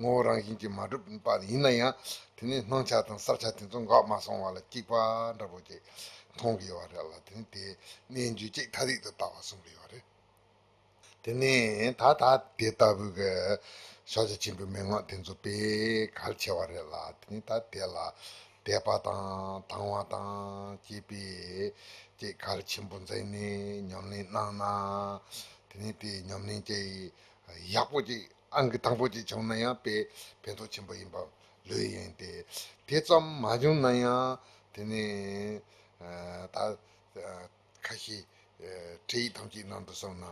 ངོ་བོ་རང་བཞིན་གྱིས་མ་གྲུབ་པ་ཡིན་ན་ཡང་དེ་ནི་སྣང་ཆ་དང་བསལ་བྱ་དེ་ཚོ་འགག་མ་སོང་བ་ལ་གཅིག་པ་འདྲ་པོ་ཅིག་མཐོང་གི་ཡོད་རེད་ལ། དེ་ནི་དེ་རྣལ་འབྱོར་གཅིག་ཐ་དད་དུ་ལྟ་བ་གསུང་གི་ཡོད་རེད། དེ་ནས་ད་ལྟ་དེ་ལྟ་བུའི་གི་ཕྱག་རྒྱ་ཆེན་པོའི་མན་ངག་དེ་ཚོ་དཔེ་གལ་ཆེ་བ་རེད་ལ། དེ་ནས་ད་དེ་ལ་དད་པ་དང་དང་བ་དང་བཅས་པའི་ཅིག་གལ་ཆེན་པོ་འཛིན་ནས་ཉམས་ལེན་གནང་ན། དེ་ནས་དེ་ཉམས་ལེན་ཅིག་ཡག་པོ་ཅིག་ཨང་ཀི་དང་པོ་ཅིག་བྱུང་ན་ཡང་དཔེ་ཕན་ཐོགས་ཆེན་པོ་ཡིན་པ་ལོས་ཡིན་ཏེ། དེ་ཙམ་མ་བྱུང་ན་ཡང་དེ་ནས་ད། ཁ་ཤས་ཁྲིད་ཡིག་ཐམས་ཅད་ནང་དུ་སོང་ན་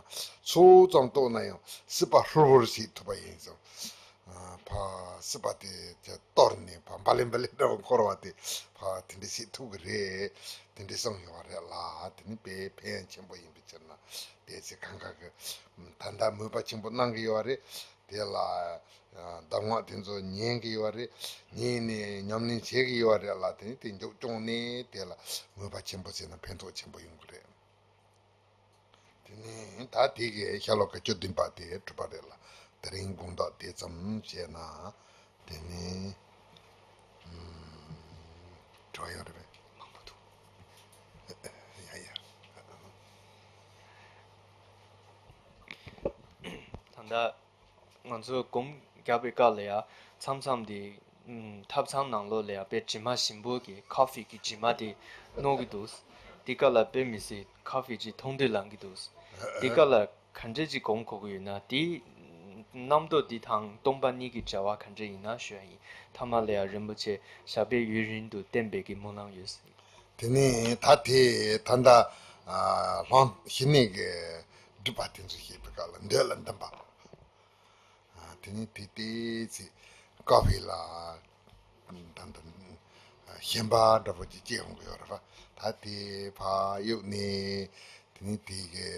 ཚོགས་ཙམ་རྟོགས་ན་ཡང་སྲིད་པ་ཧུར་ཧུར་བྱེད་ཐུབ་པ་ཡིན་ཙང་། ཕ་སྲིད་པ་དེ་གཏོར་ནས་ཕ་འབའ་ལན་འབའ་ལན་འདྲ་བོ་འཁོར་བ་དེ་ཕ་དེ་འདྲ་བྱེད་ཐུབ་ཀྱི་རེད། དེ་འདྲ་གསུངས་ཡོད་པ་རེད་ལ། དེ་ནི་དཔེ་ཕན་ཡོན་ཆེན་པོ་ཡིན་པའི་ཕྱིར་ན་དེ་ཚེ་གང་ག་གི་ད་ལྟ་མོས་པ་ཆེན་པོ་གནང་གི་ཡོད་པ་རེད། དེ་ལ་གདམས་ངག་དེ་ཚོ་ཉན་གི་ཡོད་རེད། ཉན་ནས་ཉམས་ལེན་བྱེད་ཀྱི་ཡོད་རེད་ལ། དེ་ནི་དེ་མཇུག་སྐྱོང་ནས་དེ་ལ་མོས་པ་ཆེན་པོ་བྱས་ན་ཕན་ཐོགས་ཆེན་པོ་ཡོང་གི་རེད། དེ་ནས་ད་དེ་གའི་ཤྭ་ལོ་ཀ་བཅུ་བདུན་པ་དེ་གྲུབ་པ་རེད་ལ། དེ་རིང་དགོངས་དག་དེ་ཙམ་བྱས་ན། དེ་ནས་དྲི་བ་ཡོད་རེད་པས། མང་པོ་འདུག་ཡ་ཡ། ད་ལྟ་ང་ཚོ་སྒོམ་རྒྱག་པའི་སྐབས་ལ་ཡ་མཚམས་མཚམས་དེ་ཐབ་ཚང་ནང་ལོགས་ལ་ཡ་དཔེ་དྲི་མ་ཞིམ་པོ་གི་ཁ་ཧྥེ་གི་དྲི་མ་དེ་མནོ་གི་འདུག་དེ་སྐབས་ལ་དཔེ་མི་སྲིད་ཁ་ཧྥེ་ཅིག་མཐོང་འདོད་ལངས་ཀྱི་འདུག་དེ་སྐབས་ལ་ག་འདྲས་ཅིག་སྒོམ་དགོས་ཀྱི་ཡོད་ན། དེ་རྣམ་རྟོག་འདི་དང་སྟོང་པ་ཉིད་ཀྱི་བྱ་བ་ག་འདྲས་ཡིན་ན་ཞུ་ཡ་ཡིན། ཐ་མ་ལ་ཡ་རིན་པོ་ཆེ་ཞབས་པད་ཡུན་རིང་དུ་བརྟན་པའི་གི་སྨོན་ལམ་ཡོད། དེ་ནས་ད་དེ་ད་ལྟ་ལྷང་ཞི་གནས་ཀྱི་སྒྲུབ་པ་དེ་ཚོ་བཤད་པའི་སྐབས་ལ་འདོད་ལ་འདུན་པ། དེ་ནས་དེ་ལྟའི་ཚེ་ཀ་ཧྥེ་ལ་ད་ལྟ་ཞེན་པ་འདྲ་པོ་ཅིག་སྐྱེ་ཡོང་གི་ཡོད་རེད་པ། ད་དེ་ཕར་གཡུག་ནས་དེ་ནས་དེ་གི་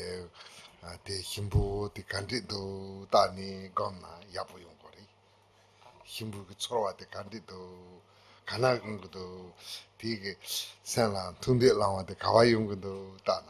དེ་ཞིམ་པོ་དེ་ག་འདྲས་འདུག་བལྟས་ནས་སྒོམ་ན་ཡག་པོ་ཡོང་གི་རེད། ཞིམ་པོ་གི་ཚོར་བ་དེ་ག་འདྲས་འདུག་ག་ན་ཡོང་གི་འདུག་དེ་གི་སེམས་ལ་མཐུན་འདོད་ལངས་པ་དེ་ག་བ་ཡོང་གི་འདུག་བལྟས་ན།